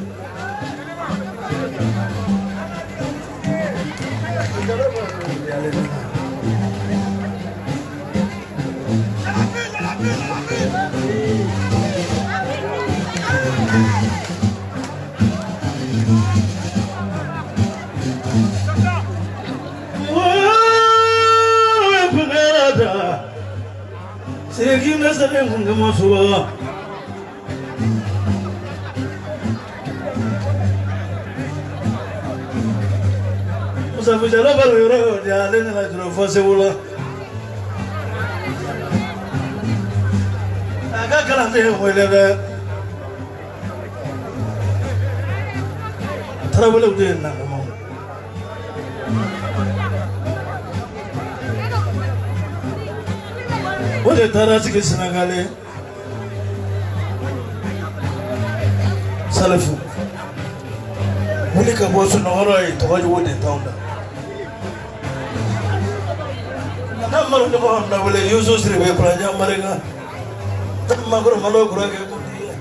Siriki ne sɛbɛn kun kɛ ma soba Musa Jalo balo yɔrɔ de ale nana jɔrɔ fɔ Segu la a ka kalanden wele dɛ Tarawelew de ye nagamaw o de taara sigi Senegali Salifu Wuli ka bɔ sunɔgɔrɔ ye tɔgɔ jugu de t'anw da. N'a maro ɲɔgɔn na wele Yusu Siribe Kuraja Marika. Makoro malo kura kɛ kuntigi ye.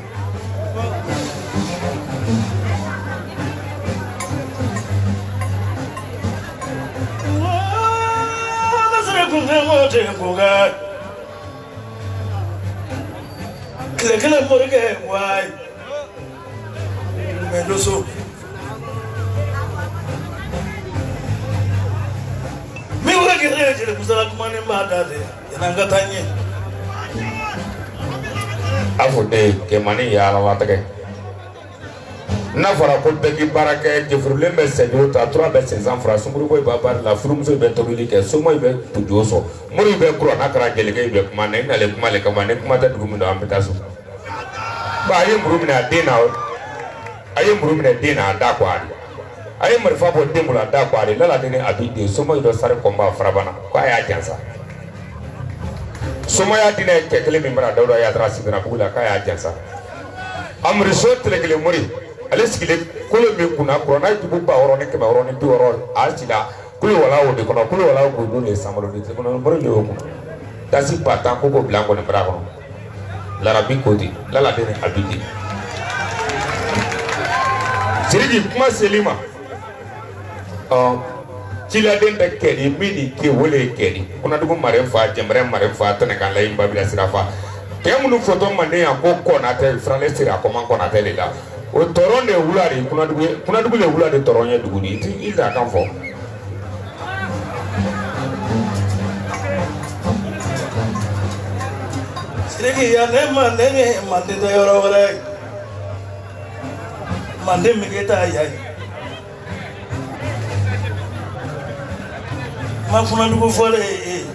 Tile kelen morikɛ wayi mɛ doso min wɛrɛ kɛra ye jeli musala kuma ni b'a da de yanni an ka taa ɲɛ. A fɔ den kɛmani yaala latigɛ n'a fɔra ko bɛɛ k'i baara kɛ jɛfurulen bɛ sɛjuru ta tura bɛ sensan fura sunkurubo b'a baara la furumuso bɛ tobili kɛ somɔgɔw bɛ tujo sɔn mori bɛ kuranna kalan jelikɛ bɛ kuma na i nalen kuma le kama ni kuma tɛ dugu min na an bɛ taa so. Ba a ye muru minɛ a den na a ye muru minɛ den na a da ko a de a ye marifa bɔ den bolo a da ko a de laladen ni a b'i den somɔgɔw dɔ sari kɔnba farabana ko a y'a jansa somɔgɔya diinɛ ye cɛ kelen min mara Dawuda Yatara Sibinabugu la k'a y'a jansa amuriso tile kelen mori ale sigilen kolo min kunna kuranna jugu 6660 a cila kolo wala o de kɔnɔ kolo wala o don de samalo de kɔnɔ mori de y'o kunna dasi 10,000 ko k'o bila an kɔni bara kɔnɔ larabi ko ten laladen ni a bi ten Siriki kuma seli ma ɔ ciladen tɛ kɛli min ni ke wele ye kɛli kunadugu mare fa jɛmɛrɛ mare fa tɛnɛkan layi babila sira fa kɛ minnu fɔtɔ manden yan ko kɔnatɛ faralen sira kɔman kɔnatɛ de la o tɔrɔn de wula de kunadugu kunadugu de wula de tɔrɔn ye dugu de i ti i t'a kan fɔ. Siriki yan ne manden ye manden tɛ yɔrɔ wɛrɛ ye manden min kɛ t'a ya ye ma kunadugu fɔlen ye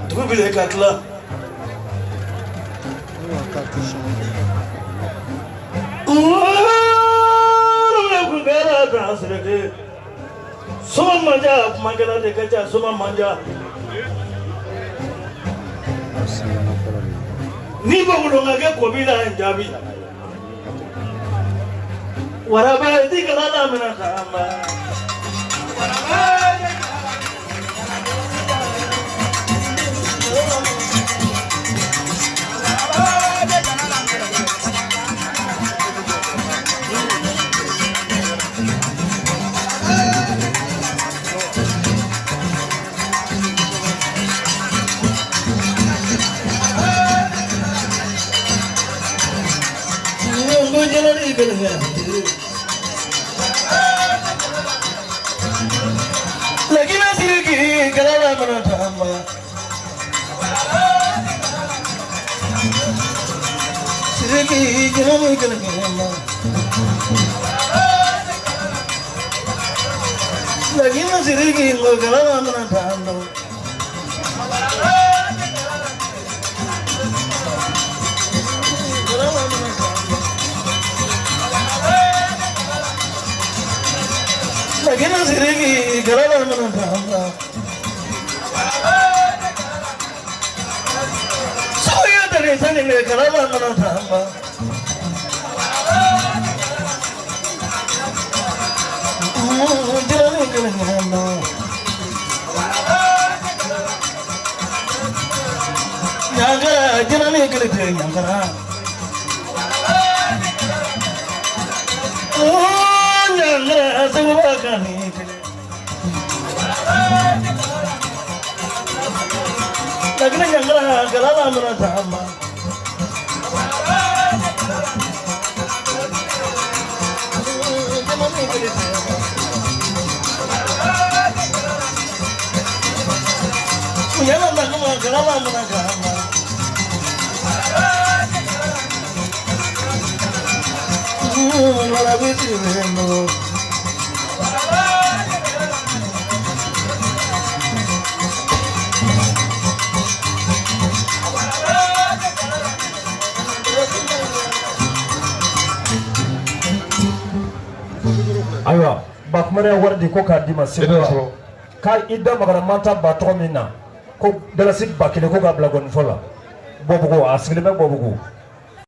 dugu bi ka tila. Soma manja kumakɛla de ka ca soma manja ni bɔ ka kɛ kobi la n jaabi waraba ti kala lamina kama waraba. Lagina Siriki kalala mana tama Siriki kalala kalala Lagina Siriki kalala mana tama Lagina Siriki kalala mana tama Soya tare sani kalala mana tama Jalani kalala Nyangara jalani kalala nyangara Nyangara seguba kani Lagina nyangara kalala mana tama Yana nagma kalala mana tama Wala biti vendo. Ayiwa Bakumare wari di ko k'a d'i ma segu la k'a i da magara manta ba tɔgɔ min na ko dalasi 1000 ko k'a bila gɔnifɔ la Bɔbugu a sigilen bɛ Bɔbugu.